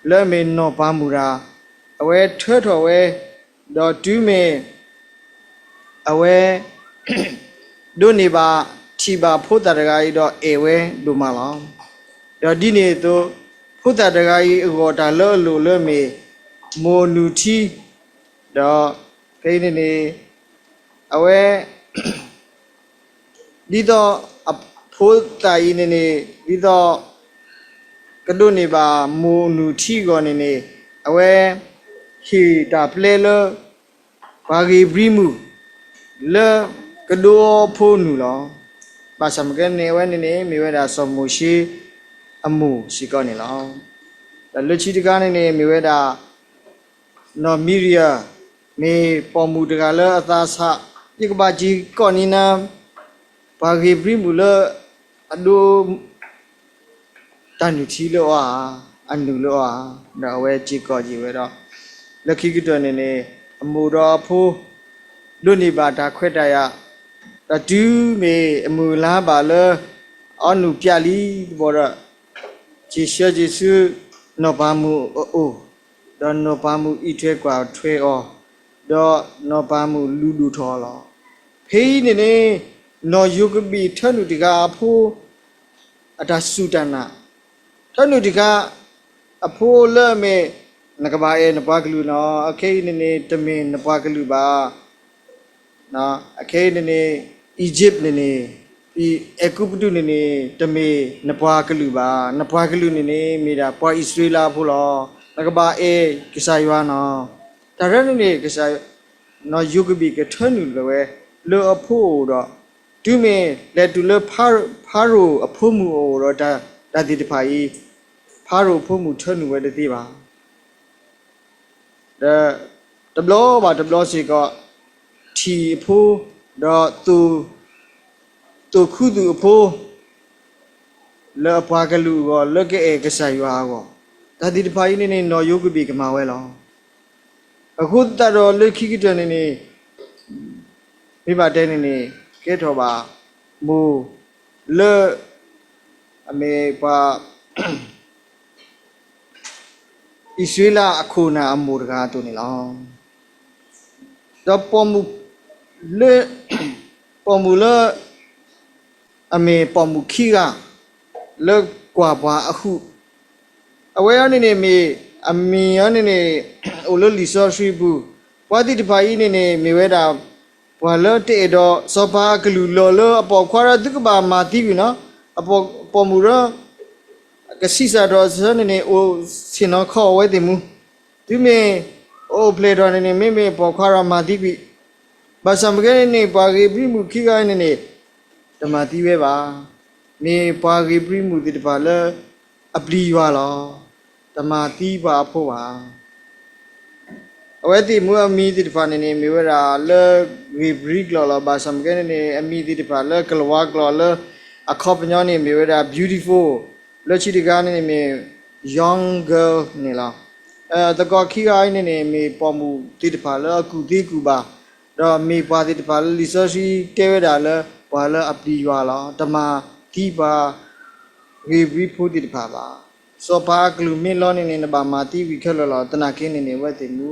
လၢအမ့ၢ်နီၢ်ပၤမုၣ်တဂၤ အဝဲထၢထီၣ်ဝဲ ဒီးတုၤမ့ၢ် အဝဲ ဒိးန့ၢ်ဘၣ် ထံၣ်ဘၣ်ဖိသၣ်တဂၤအံၤဒီးအဲၣ်ဝဲဒိၣ်မးလီၤ. ဒီးဒ်န့ၣ်အသိး ဖိသၣ်တဂၤအံၤအဂီၢ်တၢ်လၢအလိၣ်လၢမ့ၢ် မိၢ်နုၢ်ထံ ဒီးဖဲအံၤန့ၣ်န့ၣ် အဝဲ ဒ်သိး အဖိသၣ်အံၤန့ၣ်န့ၣ် ဒ်သိး ကဒိးန့ၢ်ဘၣ်မိၢ်နုၢ်ထံအဂီၢ်န့ၣ်န့ၣ် အဝဲ ဟ့ၣ်တၢ်ပျဲလၢ ပှၤဧ့ၤဘြံၤမုၣ် လၢကဒိအီၤဖိနုၢ်လီၤ. ဘၣ်ဆၣ်မ့ၢ်ကဲန့ၣ် အဝဲန့ၣ်န့ၣ် မ့ၢ်ဝဲဒၣ်စီၤမိၤၡ့အမိၢ်စ့ၢ်ကီးန့ၣ်လီၤ. ဒီးလၢခံတခါန့ၣ်န့ၣ် မ့ၢ်ဝဲဒၣ် နီၢ်မံရံယၤ မ့ၢ်ပိာ်မုၣ်တဂၤလၢအသးဆး, ယကဘၣ်စ့ၢ်ကီးန့ၢ်နၤ ပှၤဧ့ၤဘြံၤမုၣ်လၢ အဒိ တၢ်နုၢ်ထံလၢအီၤဧါ, အနုၢ်လၢအီၤဧါ, ဒီးအဝဲစ့ၢ်ကီးယံၤဝဲဒီး လၢခံကတၢၢ်န့ၣ်န့ၣ် အမိၢ်ဒီးအဖိ ဒိးန့ၢ်ဘၣ်တၢ်ခွဲးတၢ်ယာ်, ဒီးတုၤမ့ၢ်အမုၢ်လါဘၣ်လၢ အီနုၢ်ပျးလံတဘျီဒီး က့ၤဆှၢက့ၤဆူ နီၢ်ပၤမုၣ်အအိၣ်, ဒီးနီၢ်ပၤမုၣ်အံးထွဲကွၢ်ထွဲအီၤ, ဒီးနီၢ်ပၤမုၣ်လူၤဒိၣ်ထီၣ်အီၤလီၤ. ဖဲအံၤန့ၣ်န့ၣ် နီၢ်ယိၤကဘံၣ်ထၢနုာ်တဂၤအဖိ အတၢ်စူၢ်တၢ်နာ်, ထၢနုာ်တဂၤ အဖိလၢအမ့ၢ် နကဘၣ်အဲၣ်နပှၤကလုာ်နီၤ, အခဲအံၤန့ၣ်န့ၣ် တမ့ၢ်နပှၤကလုာ်ဘၣ်. အခဲအံၤန့ၣ်န့ၣ် Egypt န့ၣ်န့ၣ် အဲၤကူပတူးန့ၣ်န့ၣ် တမ့ၢ်နပှၤကလုာ်ဘၣ်. နပှၤကလုာ်န့ၣ်န့ၣ် မ့ၢ်ဒၣ်ပှၤအံၣ်စရ့လးဖိလီၤ. နကဘၣ်အဲၣ်ကစၢ်ယွၤနီၤ. တၢ်ရဲန့ၣ်န့ၣ် ကစၢ် နီၢ်ယိၤကဘံၣ်ကထၢနုာ်လၢၤဝဲ လၢအဖိအအိၣ်ဒီး တုၤမ့ၢ်လဲၤတုၤလၢ ဖၤရိၤအဖိမုၣ်အအိၣ်ဒီး တၢ်သ့ၣ်တဖၣ်အံၤ ဖၤရိၤအဖိမုၣ်ထၢနုာ်ဝဲတသ့ဘၣ်. ဒီးတဘျီဘၣ်တဘျီစ့ၢ်ကီး ထံၣ်အဖိ ဒီး သိၣ်ခူသူၣ်အဖိ လၢအပှၤကလုာ်အဂီၢ် လၢကအဲၣ်ကစၢ်ယွၤအဂီၢ်, တၢ်သ့ၣ်တဖၣ်အံၤန့ၣ်န့ၣ် နီၢ်ယိၤကဘံၣ်ကမၤဝဲလီၤ. အဃိသတးဒီးလၢခံကတၢၢ်န့ၣ်န့ၣ် မ့ၢ်ဘၣ်တဲန့ၣ်န့ၣ် ကဲထီၣ်ဘၣ် မိၢ်လၢ အမ့ၢ်ပှၤ အံၣ်စရ့လးအခိၣ်နၢ်အမိၢ်တဂၤအသိးန့ၣ်လီၤ. ဒီးပိာ်မုၣ်လၢ ပိာ်မုၣ်လၢ အမ့ၢ်ပိာ်မုၣ်ခံဂၤ လၢကွၢ်ပှၤအဟုၣ်, အဝဲအံၤန့ၣ်န့ၣ်မ့ၢ် အမံၤအံၤန့ၣ်န့ၣ် အိၣ်လၢလံာ်စီဆှံပူၤ, ပှၤသ့ၣ်တဖၣ်အံၤန့ၣ်န့ၣ် မ့ၢ်ဝဲဒၣ် ပှၤလၢတအဲၣ်ဒိးစီၤပၤအကလုၢ်လီၢ်လၢအပိာ်ခွါဒီး သုကဘၣ်မၤသံကွံာ်နီၤ, အပိာ်မုၣ်ဒီး ကဆံးစၢ်ထီၣ်ဆၢန့ၣ်န့ၣ် အိၣ်ဆ့ၣ်နီၤခီအဝဲသ့ၣ်မူ, တုၤမ့ၢ်အိၣ်ဖျဲၣ်ထီၣ်န့ၣ်န့ၣ် မ့မ့ၢ်ပိာ်ခွါဒီးမၤသံကွံာ်, ဘၣ်ဆၣ်မ့ၢ်ကဲန့ၣ်န့ၣ် ပှၤဧ့ၤဘြံၤမုၣ်ခံဂၤန့ၣ်န့ၣ် တမၤသံဝဲဘၣ်, မ့ၢ်ပှၤဧ့ၤဘြံၤမုၣ်သ့ၣ်တဖၣ်လၢ အပျံၤယွၤလီၤ, တမၤသံပှၤအဖိဘၣ်. အဝဲသ့ၣ်မူအမံၤသ့ၣ်တဖၣ်န့ၣ်န့ၣ် မ့ၢ်ဝဲဒၣ်လၢ ဧ့ၤဘြံၤကျိာ်လီၤ. ဘၣ်ဆၣ်မ့ၢ်ကဲန့ၣ်န့ၣ် အမံၤသ့ၣ်တဖၣ်လၢကလၤဝါကျိာ်လၢ အခီပညီန့ၣ် မ့ၢ်ဝဲဒၣ် beautiful, လၢခံတဂၤန့ၣ်န့ၣ်မ့ၢ် young girl န့ၣ်လီၤ. သကိးခံဂၤအံၤန့ၣ်န့ၣ် မ့ၢ်ပိာ်မုၣ်သ့ၣ်တဖၣ်လၢအကူၣ်သ့ကူၣ်ဘၣ်, ဒီးမ့ၢ်ပှၤသ့ၣ်တဖၣ်လၢလံာ်စီဆှံတဲဝဲဒၣ်လၢ ပှၤလၢအပျံၤယွၤလီၤ. တမၤသံပှၤဂ့ၤဘျံးဖိသ့ၣ်တဖၣ်ဘၣ်. စီၤပၤအကလုၢ်မ့ၢ်လီန့ၣ်န့ၣ် နဘၣ်မၤသံဝံၤခဲလၢာ်လီၤ. သနာ်က့န့ၣ်န့ၣ် အဝဲသ့ၣ်မူ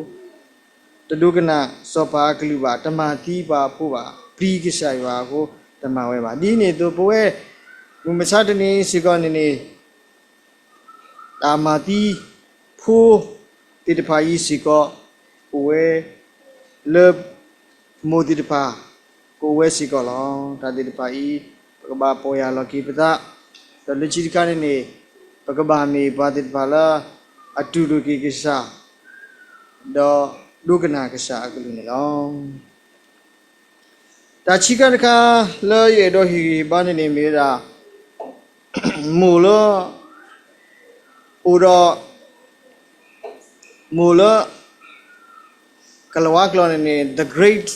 တဒိကနၣ်စီၤပၤအကလုၢ်ဘၣ်, တမၤသံပှၤအဖိဘၣ်, ပျံၤကစၢ်ယွၤအဃိ တမၤဝဲဘၣ်. ဒ်န့ၣ်အသိး ပဝဲမုၢ်မဆါတနံၤအံၤစ့ၢ်ကီးန့ၣ်န့ၣ် တၢ်မၤသံဖိသ့ၣ်တဖၣ်အံၤစ့ၢ်ကီး အိၣ်ဝဲလၢ မိၢ်သ့ၣ်တဖၣ် ကအိၣ်ဝဲစ့ၢ်ကီးလီၤ. တၢ်သ့ၣ်တဖၣ်အံၤ ပကဘၣ်ပီၢ်ယၢ်လီၤက့ၤပသး, ဒီးလၢခံတခါန့ၣ်န့ၣ် ပကဘၣ်မ့ၢ်ပှၤသ့ၣ်တဖၣ်လၢ အတူၢ်လိာ်က့ၤကစၢ် ဒီးဒိကနၣ်ကစၢ်အကလုၢ်န့ၣ်လီၤ. တၢ်ခံခါတခါလၢယအဲၣ်ဒိးဟ့ၣ်ဂံၢ်ဟ့ၣ်ဘါန့ၣ်န့ၣ်မ့ၢ်ဝဲဒၣ် မိၢ်လၢ အိၣ်ဒီး မိၢ်လၢ ကလၤဝါကျိာ်န့ၣ်န့ၣ် the great,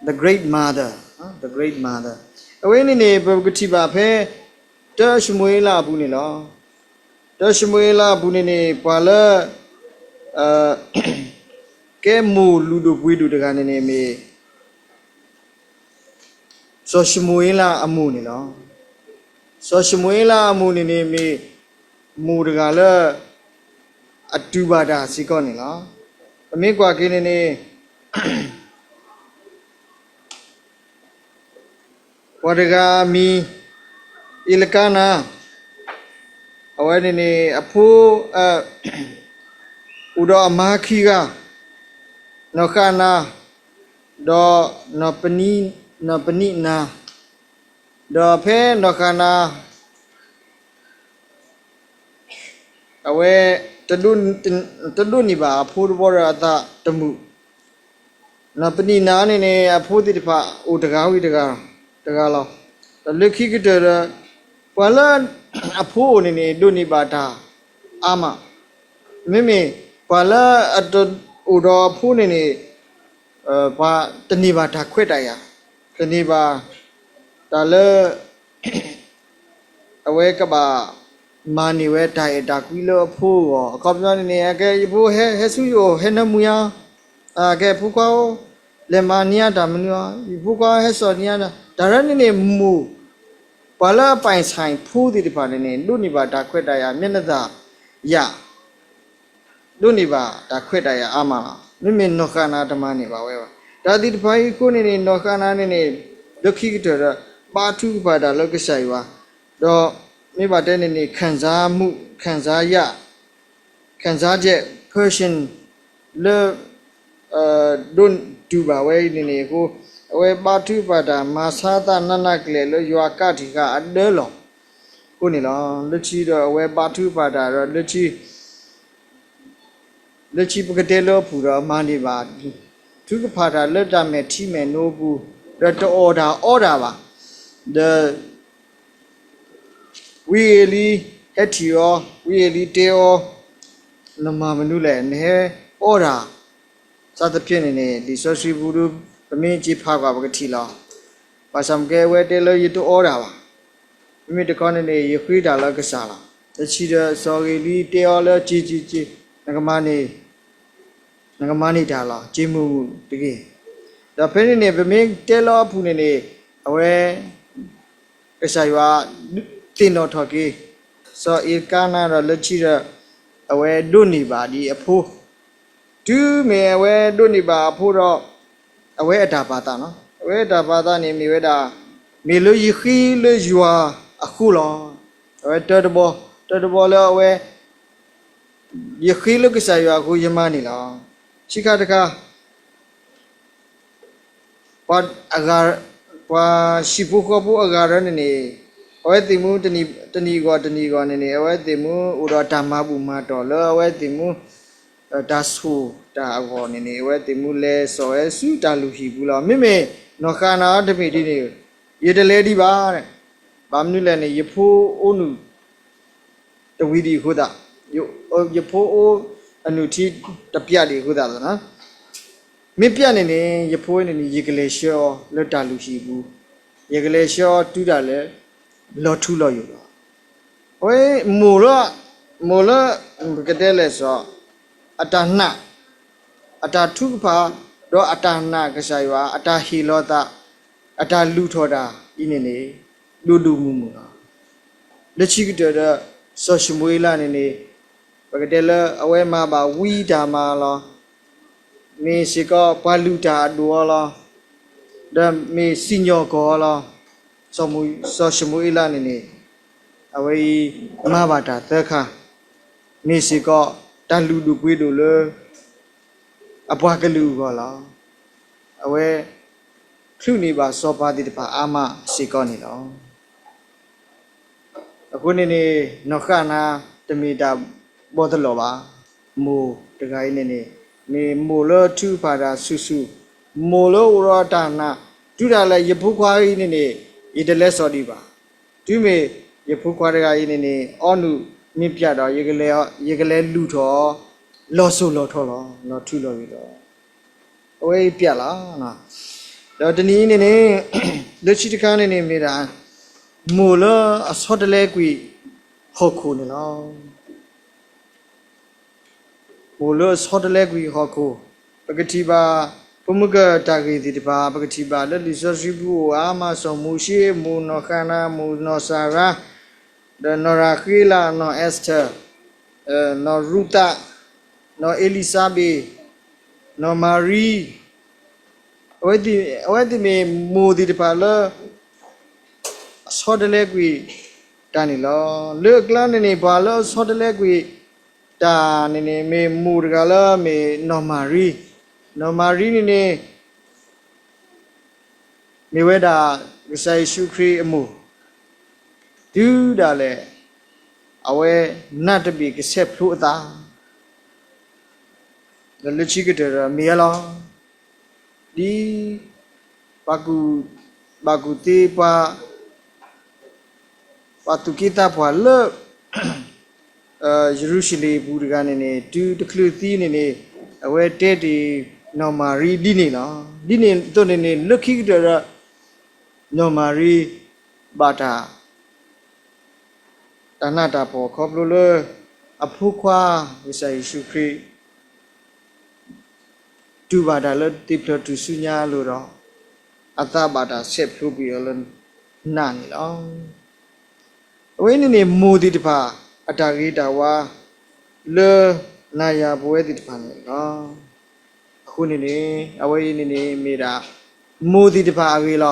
the great mother, the great mother. အဝဲန့ၣ်န့ၣ် ပကထံၣ်ဘၣ်ဖဲ တၢၡမူၤအ့လးအပူၤန့ၣ်လီၤ. တၢၡမူၤအ့လးအပူၤန့ၣ်န့ၣ် ပှၤလၢ ကဲမိၢ်လုၢ်ဒိၣ်ပှ့ၤဒိၣ်တဂၤန့ၣ်န့ၣ်မ့ၢ် စီၤၡမူၤအ့လးအမိၢ်န့ၣ်လီၤ. စီၤၡမူၤအ့လးအမိၢ်န့ၣ်န့ၣ်မ့ၢ် မိၢ်တဂၤလၢ အတူၢ်ဘၣ်တၢ်စ့ၢ်ကီးန့ၣ်လီၤ. ပမ့ၢ်ကွၢ်က့ၤန့ၣ်န့ၣ် ပှၤတဂၤအမံၤ အ့လကါနၤ, အဝဲန့ၣ်န့ၣ် အဖိ အိၣ်ဒီးအမါခံဂၤ, နီၢ်ဃးနၤ, ဒီး နီၢ်ပနံးနၤ, ဒီးဖဲနီၢ်ဃးနၤ အဝဲ တဒိးန့ၢ်ဘၣ်အဖိတဘီဒီးအသးတမုာ်, နီၢ်ပနံးနၤန့ၣ်န့ၣ် အဖိသ့ၣ်တဖၣ်အိၣ်တဂၤဝံၤတဂၤ တဂၤလီၤ. ဒီးလၢခံကတၢၢ်ဒီး ပှၤလၢအဖိအိၣ်န့ၣ်န့ၣ် ဒိးန့ၢ်ဘၣ်တၢ်အါမး, မ့မ့ၢ်ပှၤလၢအတအိၣ်ဒီးအဖိန့ၣ်န့ၣ် ပှၤတန့ၢ်ဘၣ်တၢ်ခွဲးတၢ်ယာ်, တန့ၢ်ဘၣ်တၢ်လၢ အဝဲကဘၣ်မၤန့ၢ်ဝဲတၢ်အဲၣ်တၢ်ကွံလၢအဖိအဂီၢ်, အခီပညီန့ၣ်န့ၣ် အကဲယဖိဟဲ ဟဲဆူယအိၣ် ဟဲနၢမူယၤ, အကဲဖိခွါအိၣ် လဲၤမၤန့ၢ်ယၤတၢ်မနုၤအီၤ, ယဖိခွါဟဲစိာ်န့ၢ်ယၤ, တၢ်ရဲန့ၣ်န့ၣ် မိၢ် ပှၤလၢအပိုင်ဆိုင်ဖိသ့ၣ်တဖၣ်န့ၣ်န့ၣ် ဒိးန့ၢ်ဘၣ်တၢ်ခွဲးတၢ်ယာ် မျက်နှာသာ ယၣ် ဒိးန့ၢ်ဘၣ်တၢ်ခွဲးတၢ်ယာ်အါမးလီၤ. မ့မ့ၢ်နီၢ်ဃးနၤတမၤန့ၢ်ဘၣ်ဝဲဘၣ်. တၢ်သ့ၣ်တဖၣ်အံၤအဃိန့ၣ်န့ၣ် နီၢ်ဃးနၤန့ၣ်န့ၣ် လၢခံကတၢၢ်ဒီး ဘါထုကဖၣ်တၢ်လၢကစၢ်ယွၤ, ဒီးမ့ၢ်ဘၣ်တဲန့ၣ်န့ၣ် ခံစားမှု ခံစားရ ခံစားချက် passion လၢ ဒိးတူၢ်ဘၣ်ဝဲအံၤန့ၣ်န့ၣ်အဃိ အဝဲဘါထုကဖၣ်တၢ် မၤဆါသးနးနးကလဲာ်လၢယွၤကးတံာ်ဃာ်အဒၢလီၤ. အဃိန့ၣ်လီၤ. လၢခံဒီးအဝဲဘါထုကဖၣ်တၢ်ဒီး လၢခံ လၢခံပကတဲလၢအပူၤဒီးမၤန့ၢ်ဘၣ် ထုကဖၣ်တၢ်လၢတၢ်မဲာ်ထံမဲာ်နိအပူၤ, ဒီးတအီၣ်တၢ်အီတၢ်ဘၣ်, ဒီး ဝံဧ့ၤလံဟဲထံၣ်အီၤ, ဝံဧ့ၤလံတဲအီၤ, နမၤမနုၤလဲၣ်, နဟဲအီတၢ်, စးသဖြင့်န့ၣ်န့ၣ် လံာ်စီဆှံပူၤဒု ပမ့ၢ်က့ၤဖးကွၢ်ပကထံၣ်လီၤ. ဘၣ်ဆၣ်မ့ၢ်ကဲဝဲတဲလၢယတအီတၢ်ဘၣ်. မ့မ့ၢ်တခီန့ၣ်န့ၣ် ယဃ့တၢ်လၢကစၢ်လီၤ. တဆံဒီးစီၤဧ့ၤလံတဲအီၤလၢ က့ၤက့ၤက့ၤ, နကမၤန့ၢ် နကမၤန့ၢ်တၢ်လီၤ, က့ၤမုာ်မုာ်တဂ့ၤ. ဒီးဖဲန့ၣ်န့ၣ် ပမ့ၢ်တဲလၢအပူၤန့ၣ်န့ၣ် အဝဲ ကစၢ်ယွၤသ့ၣ်နီၣ်ထီၣ်က့ၤ စီၤအ့လ်ကါနါဒီးလၢခံဒီး အဝဲဒိးန့ၢ်ဘၣ်ဒံးအဖိ, တုၤမ့ၢ်အဝဲဒိးန့ၢ်ဘၣ်အဖိဒီး အဝဲအတၢ်ပာ်သးနီၤ, အဝဲအတၢ်ပာ်သးန့ၣ်မ့ၢ်ဝဲဒၣ် မ့ၢ်လၢယဃ့လၢယွၤအဃိလီၤ. အဝဲတၢတဘီ, တၢတဘီလၢအဝဲ ယဃ့လၢကစၢ်ယွၤအဃိယမၤန့ၣ်လီၤ. ခံခါတခါ ပှၤအဂၤ, ပှၤဟံၣ်ဖိဃီဖိအဂၤဒီးန့ၣ်န့ၣ် အဝဲသ့ၣ်မူတနံၣ်အဂီၢ်တနံၣ်အဂီၢ်န့ၣ်န့ၣ် အဝဲသ့ၣ်မူအိၣ်ဒီးတၢ်မၤဘူၣ်မၤတီၢ်လၢအဝဲသ့ၣ်မူ တၢ်ဆိၣ်တၢ်အဂီၢ်န့ၣ်န့ၣ် အဝဲသ့ၣ်မူလဲၤစိာ်ဝဲဆူတၢ်လုၢ်ဟံၣ်ပူၤလီၤ. မ့မ့ၢ်နီၢ်ဃၣ်နၤတမ့ၢ်ဒ်န့ၣ် ယတလဲၤဒံးဘၣ်. ဘၣ်မနုၤလဲၣ်န့ၣ် ယဖိအိၣ်နုာ် တဝံၤဒံးအဃိသတး, ယဖိအိၣ်အနုာ်ထံတပျးဒံးအဃိသတးလီၤ. မ့ၢ်ပျးန့ၣ်န့ၣ် ယဖိန့ၣ်န့ၣ် ယကလဲၤဆှၢအီၤလၢတၢ်လုၢ်ဟံၣ်ပူၤ, ယကလဲၤဆှၢအီၤတုၤဒၣ်လဲာ် လီၤထူလီၤယိာ်လီၤ. အဝဲမိၢ်လၢ မိၢ်လၢ ပကတဲလဲၣ်စီၤ အတၢ်နာ်, အတၢ်ထုကဖၣ်, ဒီးအတၢ်နာ်ကစၢ်ယွၤ, အတၢ်ဟ့ၣ်လီၤသး, အတၢ်လုၢ်ထီၣ်တၢ်အံၤန့ၣ်န့ၣ် ဒိၣ်ဒိၣ်မုၢ်မုၢ်လီၤ. လၢခံကတၢၢ်ဒီး စီၤၡမူၤအ့လးန့ၣ်န့ၣ် ပကတဲလၢအဝဲမၤဘၣ်ဝံတၢ်မၤလီၤ. မ့ၢ်စ့ၢ်ကီးပှၤလုၢ်တၢ်အဒိၣ်အီၤလီၤ. ဒီးမ့ၢ်စံၣ်ညီၣ်ကွီၢ်အီၤလီၤ. စီၤမူ- စီၤၡမူၤအ့လးန့ၣ်န့ၣ် အဝဲအံၤမၤဘၣ်တၢ်သၢခါ, မ့ၢ်စ့ၢ်ကီးတၢ်လုၢ်ဒိၣ်ပှ့ၤဒိၣ်လၢ အပှၤကလုာ်အဂီၢ်လီၤ. အဝဲ ချုးန့ၢ်ဘၣ်စီၤပၤသ့ၣ်တဖၣ်အါမးစ့ၢ်ကီးန့ၣ်လီၤ. အဃိန့ၣ်န့ၣ် နီၢ်ဃၣ်နၤတမ့ၢ်တၢ်ဘီၣ်တလီၢ်ဘၣ်. မိၢ်တဂၤအံၤန့ၣ်န့ၣ် မ့ၢ်မိၢ်လၢထုကဖၣ်တၢ်ဆူၣ်ဆူၣ်, မိၢ်လၢအိၣ်ဒီးတၢ်နာ်, တုၤဒၣ်လဲာ်ယဖိခွါအံၤန့ၣ်န့ၣ် ယတလဲၤစိာ်ဒံးဘၣ်. တုၤမ့ၢ်ယဖိခွါတဂၤအံၤန့ၣ်န့ၣ် အီနုၢ်မ့ၢ်ပျးဒီး ယကလဲၤလုၢ်ထီၣ်အီၤ လီၤစိၤလီၤထီလီၤ, လီၤထူလီၤယိာ်လီၤ. အဝဲအံၤပျးလီၤ. ဒီးတနံၤအံၤန့ၣ်န့ၣ် လၢခံတခါန့ၣ်န့ၣ်မ့ၢ်ဒၣ် မိၢ်လၢအဆီတလဲကွံာ်ဟီၣ်ခိၣ်န့ၣ်လီၤ. မိၢ်လၢအဆီတလဲကွံာ်ဟီၣ်ခိၣ်, ပကထံၣ်ဘၣ် ဖိမုၣ်ကၢၢ်တၢ်ဂ့ၢ်သ့ၣ်တဖၣ် ပကထံၣ်ဘၣ်လၢလံာ်စီဆှံပူၤအိၣ်အါမး စီၤမိၤၡ့, မိၢ်နီၢ်ဃၣ်နၤ, မိၢ်နီၢ်စၤရါ, ဒီးနီၢ်ရၤဃ့လး, နီၢ်အ့းစတၢၢ်, နီၢ်ရူးသး, နီၢ်အ့လံၤစါဘ့း, နီၢ်မၤရံ, အဝဲသ့ၣ်မ့ၢ်မိၢ်သ့ၣ်တဖၣ်လၢ အဆီတလဲကွံာ်တၢ်န့ၣ်လီၤ. လၢအကျါန့ၣ်န့ၣ် ပှၤလၢအဆီတလဲကွံာ်တၢ်န့ၣ်န့ၣ် မ့ၢ်မိၢ်တဂၤလၢမ့ၢ်နီၢ်မၤရံ, နီၢ်မၤရံန့ၣ်န့ၣ် မ့ၢ်ဝဲဒၣ် ကစၢ်ယ့ၣ်ၡူးခရံာ်အမိၢ်, တုၤဒၣ်လဲာ် အဝဲနးတဘ့ၣ်ကဆဲးဖျိအသး, ဒီးလၢခံကတၢၢ်ဒီးမ့ၢ်ယါလီၤ. ဒ် ပှၤကူၣ်ဘၣ်ကူၣ်သ့ ပှၤသူၣ်က့သးပှၢ်လၢ ယရူၤၡလ့ၣ်အပူၤတဂၤန့ၣ်န့ၣ် တုၤတချုးသံန့ၣ်န့ၣ် အဝဲတဲတ့ၢ်နီၢ်မၤရံဒ်န့ၣ်လီၤ. ဒ်န့ၣ်အသိးန့ၣ်န့ၣ် လၢခံကတၢၢ်ဒီး နီၢ်မၤရံ ဘၣ်တၢ် တၢ်နးတၢ်ဖှီၣ်ခီဖျိလၢ အဖိခွါ ကစၢ်ယ့ၣ်ၡူးခရံာ် တူၢ်ဘၣ်တၢ်လၢသ့ၣ်ဖျၢၣ်ထူၣ်စုညါအလိၤဒီး အသးဘၣ်တၢ်ဆဲးဖျိကွံာ်အီၤလၢနးန့ၣ်လီၤ. အဝဲန့ၣ်န့ၣ် မိၢ်သ့ၣ်တဖၣ် အတၢ်ဂ့ၤတၢ်ဝါ လၢနၤယၤပဝဲသ့ၣ်တဖၣ်န့ၣ်လီၤ. အဃိန့ၣ်န့ၣ် အဝဲအံၤန့ၣ်န့ၣ် မ့ၢ်ဒၣ် မိၢ်သ့ၣ်တဖၣ်အဂ့ၢ်လီၤ.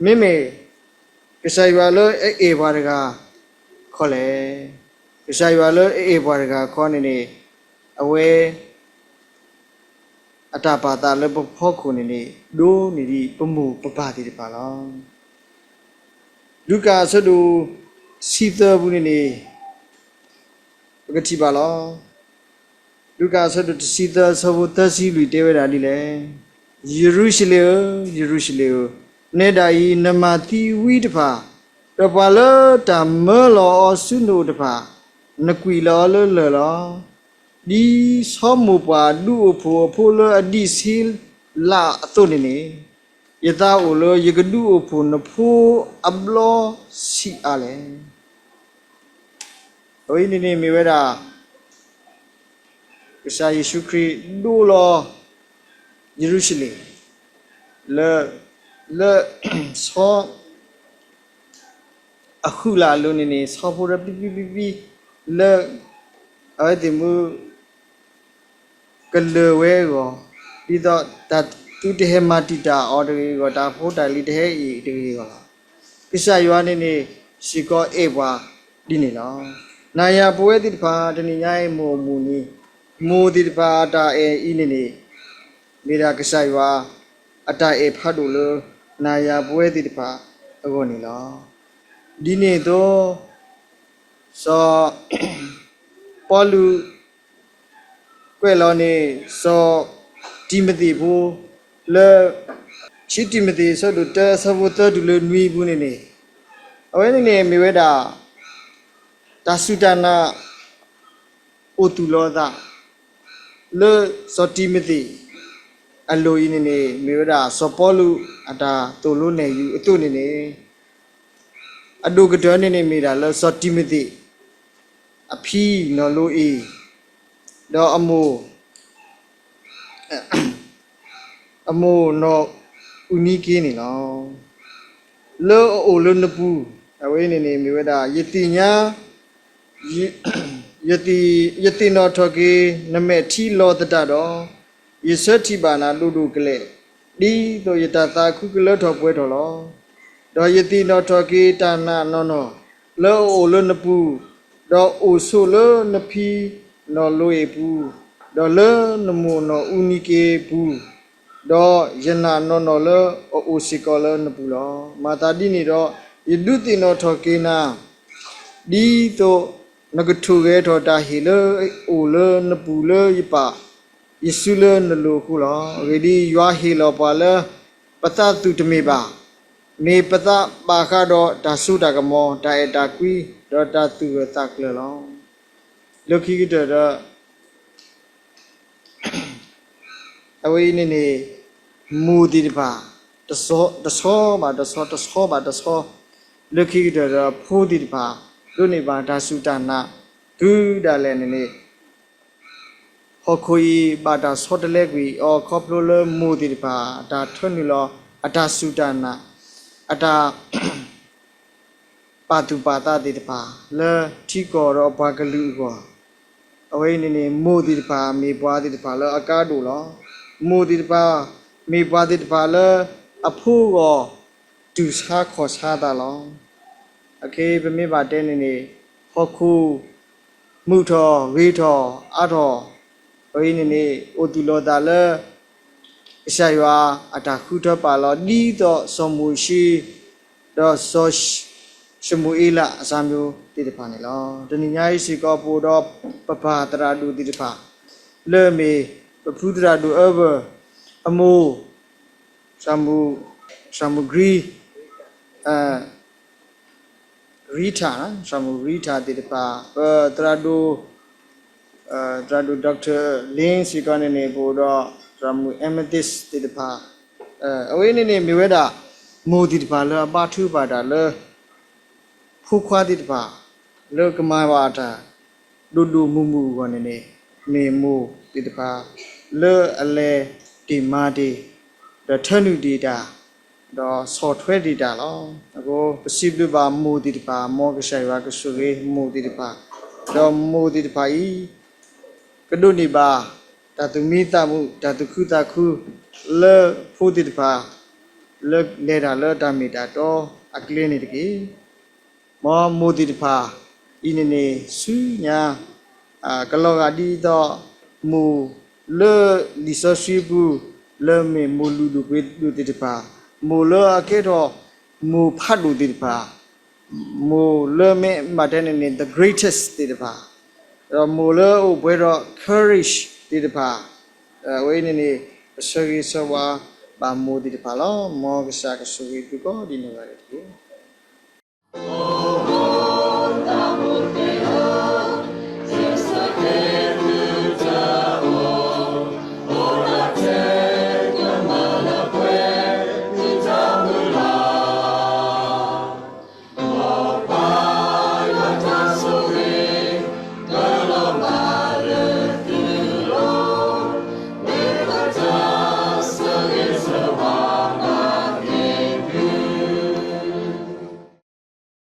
မ့မ့ၢ် ကစၢ်ယွၤလၢအအဲၣ်ပှၤတဂၤခီလဲၣ်. ကစၢ်ယွၤလၢအအဲၣ်ပှၤတဂၤခီန့ၣ်န့ၣ် အဝဲ အတၢ်ပာ်သးလၢပဖီခိၣ်န့ၣ်န့ၣ် ဒိၣ်န့ၢ်ဒံးပမိၢ်ပပၢ်သ့ၣ်တဖၣ်လီၤ. လူၤကၣ်အဆၢဒိၣ်တဆံသၢပူၤန့ၣ်န့ၣ် ပကထံၣ်ဘၣ်လီၤ. လူၤကၣ်အဆၢဒိၣ်တဆံသၢ အဆၢဖိသၢဆံလွံၢ်တဲဝဲဒၣ်ဒ်လဲၣ်, ယရူၤၡလ့ၣ်ဧၢ, ယရူၤၡလ့ၣ်ဧၢ, နဲဒၣ်အံၤ နမၤသံဝံတဖၣ်, ဒီးပှၤလၢတၢ်မၢလီၤအီၤဆူနအိၣ်တဖၣ်, နကွံာ်လီၤအီၤလၢလၢၢ်လီၤ. ဒ်ဆီမိၢ်ပှၢ်ဒူအိၣ်ဖှိၣ်အဖိလၢအဒံးဆ့လးအသိးန့ၣ်န့ၣ်, ယသးအိၣ်လၢယကဒူအိၣ်ဖှိၣ်နဖိအဘျီဆံးအါလဲၣ်. အဝဲအံၤန့ၣ်န့ၣ်မ့ၢ်ဝဲဒၣ် ကစၢ်ယ့ၣ်ၡူးခရံာ်ဒိလီၤ ယရူၤၡလ့ၣ် လၢ လၢ ဆီ အဃုာ်လၢအလိၤန့ၣ်န့ၣ် ဆီဖိဒီးပံပံပံပံ လၢ အဝဲသ့ၣ်မုၢ် ကလၢၤဝဲအဂီၢ်, ဒ်သိးတၢ်သုတဟဲမၤတံာ်တာ်အီၤတဂ့ၤအဂီၢ်, တၢ်ဖိတၢ်လံၤတဟဲအံၤတဂ့ၤအဂီၢ်လီၤ. ကစၢ်ယွၤန့ၣ်န့ၣ် စ့ၢ်ကီးအဲၣ်ပှၤဒ်န့ၣ်လီၤ. နၤယၤပဝဲသ့ၣ်တဖၣ် တနံၤညါအံၤမိၢ်အမုၢ်နံၤ, မိၢ်သ့ၣ်တဖၣ်အတၢ်အဲၣ်အံၤန့ၣ်န့ၣ် မ့ၢ်ဒၣ်ကစၢ်ယွၤအတၢ်အဲၣ်ဖးဒိၣ်လၢ နၤယၤပဝဲသ့ၣ်တဖၣ်အဂီၢ်န့ၣ်လီၤ. ဒ်န့ၣ်အသိး စီၤ ပီလူး ကွဲးလီၤန့ၣ် စီၤတံၤမသ့းဖိ လၢ ခံတံၤမသ့း အဆၢဒိၣ်တၢ အဆၢဖိသၢတုၤလၢနွံအပူၤန့ၣ်န့ၣ်, အဝဲန့ၣ်န့ၣ် မ့ၢ်ဝဲဒၣ် တၢ်စူၢ်တၢ်နာ် အိၣ်သူၣ်လီၤအသး လၢစီၤတံၤမသ့း အလိၤအံၤန့ၣ်န့ၣ် မ့ၢ်ဝဲဒၣ်စီၤပီလူး အတၢ်သိၣ်လိနဲၣ်ယုၤအသိးန့ၣ်န့ၣ် အဒိၣ်ကတၢၢ်န့ၣ်န့ၣ် မ့ၢ်ဒၣ်လၢစီၤတံၤမသ့း ဖံနီၢ်လိအ့ၣ်, ဒီးအမိၢ်, အမိၢ်နီၢ်အူနံက့န့ၣ်လီၤ. လၢအအိၣ်လၢနပူၤ, အဝဲန့ၣ်န့ၣ်မ့ၢ်ဝဲဒၣ် ယသ့ၣ်ညါ ယသ့ၣ်နီၣ်ထီၣ်က့ၤ နမဲာ်ထံလီၤသတးဒီး, ယဆၢထံၣ်ဘၣ်နၤဒိၣ်ဒိၣ်ကလဲာ်, ဒ်သိးယတၢ်သးခုကလၢထီၣ်ပှဲၤထီၣ်လီၤ. ဒီးယသ့ၣ်နီၣ်ထီၣ်က့ၤတၢ်နာ်နီၢ်နီၢ် လၢအအိၣ်လၢနပူၤ, ဒီးအိၣ်ဆိးလၢနဖံနီၢ်လိအ့ၣ်ပူၤ, ဒီးလၢနမိၢ်နီၢ်အူနံက့ပူၤ, ဒီးယနာ်နီၢ်နီၢ်လၢအအိၣ်စ့ၢ်ကီးလၢနပူၤလီၤ. မၤသးဒ်န့ၣ်ဒီး, ယဒုးသ့ၣ်နီၣ်ထီၣ်က့ၤနၤ, ဒ်သိးနကထိၣ်ဂဲၤထီၣ်တၢ်ဟ့ၣ်လၢအအိၣ်လၢနပူၤလၢယပာ် ယစုလၢနလိၤအဃိလီၤ. အဂ့ၢ်ဒ်အံၤ, ယွၤဟ့ၣ်လီၤပှၤလၢပသးသူၣ်တမ့ၢ်ဘၣ်, မ့ၢ်ပသးဘၣ်ဃးဒီးတၢ်စိတၢ်ကမီၤ, တၢ်အဲၣ်တၢ်ကွံ, ဒီးတၢ်သူၣ်ဂၢၢ်သးကျၢၤလီၤ. လၢခံကတၢၢ်ဒီး အဝဲအံၤန့ၣ်န့ၣ် မိၢ်သ့ၣ်တဖၣ် တဆီဘၣ်တဆီ တဆီဘၣ်တဆီ, လၢခံကတၢၢ်ဒီးဖိသ့ၣ်တဖၣ် ဒိးန့ၢ်ဘၣ်တၢ်စူၢ်တၢ်နာ် တုၤဒၣ်လဲာ်န့ၣ်န့ၣ် ဟီၣ်ခိၣ်အံၤဘၣ်တၢ်ဆီတလဲကွံာ်အီၤ ခီဖျိလၢမိၢ်သ့ၣ်တဖၣ် အတၢ်ထၢနုာ်လီၤ အတၢ်စူၢ်တၢ်နာ် အတၢ် ပာ်သူၣ်ပာ်သးသ့ၣ်တဖၣ် လၢထံကီၢ်ဒီးပှၤကလုာ်အဂီၢ်, အဝဲအံၤန့ၣ်န့ၣ် မိၢ်သ့ၣ်တဖၣ်မ့ၢ်ပှၤသ့ၣ်တဖၣ်လၢအကါဒိၣ်လီၤ. မိၢ်သ့ၣ်တဖၣ် မ့ၢ်ပှၤသ့ၣ်တဖၣ်လၢအဖိဂီၢ် တူၢ်ဆါခီၣ်ဆါသးလီၤ. အခဲအံၤပမ့ၢ်ဘၣ်တဲန့ၣ်န့ၣ် ဟီၣ်ခိၣ် မုာ်ထီၣ်ဂ့ၤထီၣ်အါထီၣ်, အဝဲအံၤန့ၣ်န့ၣ် အိၣ်သူၣ်လီၤသးလၢ ကစၢ်ယွၤအတၢ်ဃုထၢပာ်လီၤ ဒ်သိးစီၤမိၤၡ့ ဒီးစီၤၡမူၤအ့လးအစၢ်မံၤသ့ၣ်တဖၣ်န့ၣ်လီၤ. တနံၤညါအံၤစ့ၢ်ကီး ပအိၣ်ဒီးပပၢ်သရၣ်ဒိၣ်သ့ၣ်တဖၣ် လၢအမ့ၢ်ပဖုသရၣ်ဒိၣ်အၢဘၢၣ် အမိၢ် စီၤမူၤ စီၤမူၤကရံ ရံထၣ်, စီၤမူၤရံထၣ်သ့ၣ်တဖၣ်, ပသရၣ်ဒိၣ် သရၣ်ဒိၣ် Doctor Lin စ့ၢ်ကီးန့ၣ်န့ၣ် ပအိၣ်ဒီးသရၣ်မုၣ် Amethyst သ့ၣ်တဖၣ်, အဝဲန့ၣ်န့ၣ် မ့ၢ်ဝဲဒၣ် မိၢ်သ့ၣ်တဖၣ်လၢအဘါထုကဖၣ်တၢ်လၢ ဖိခွါသ့ၣ်တဖၣ် လၢကမၤဘၣ်တၢ် ဒိၣ်ဒိၣ်မုၢ်မုၢ်အဂီၢ်န့ၣ်န့ၣ် မ့ၢ်မိၢ်သ့ၣ်တဖၣ် လၢအလဲၤတ့ၢ်မၤတ့ၢ် ဒီးထၢနုာ်တ့ၢ်တၢ် ဒီးဆီၣ်ထွဲတ့ၢ်တၢ်လီၤ. အဃိ ပစံးဘျုးဘၣ်မိၢ်သ့ၣ်တဖၣ်, မ်ကစၢ်ယွၤကဆိၣ်ဂ့ၤမိၢ်သ့ၣ်တဖၣ်, ဒီးမိၢ်သ့ၣ်တဖၣ်အံၤ ကဒိးန့ၢ်ဘၣ် တၢ်သူၣ်မံသးမုာ်, တၢ်သူၣ်ခုသးခု လၢဖိသ့ၣ်တဖၣ် လၢလဲၤတၢ်လၢတၢ်မ့ၢ်တၢ်တီအကျဲန့ၣ်တက့ၢ်. မ်မိၢ်သ့ၣ်တဖၣ်အံၤန့ၣ်န့ၣ် ဆူညါ ကလီၤဂာ်ဒ်သိး မိၢ်လၢလံာ်စီဆှံပူၤ လၢမ့ၢ်မိၢ်လုၢ်ဒိၣ်ပှ့ၤဒိၣ်သ့ၣ်တဖၣ်, မိၢ်လၢအကဲထီၣ် မိၢ်ဖးဒိၣ်သ့ၣ်တဖၣ်, မိၢ်လၢမ့ၢ်ဘၣ်တဲန့ၣ်န့ၣ် the greatest သ့ၣ်တဖၣ်, ဒီးမိၢ်လၢအိၣ်ပှဲၤဒီး courage သ့ၣ်တဖၣ်, အဝဲအံၤန့ၣ်န့ၣ် ပဆၢဂ့ၤဆၢဝါဘၣ်မိၢ်သ့ၣ်တဖၣ်လီၤ. မ်ကစၢ်ကဆိၣ်ဂ့ၤသုကိးဒ်န့ၣ်ဂၤဒဲးတက့ၢ်.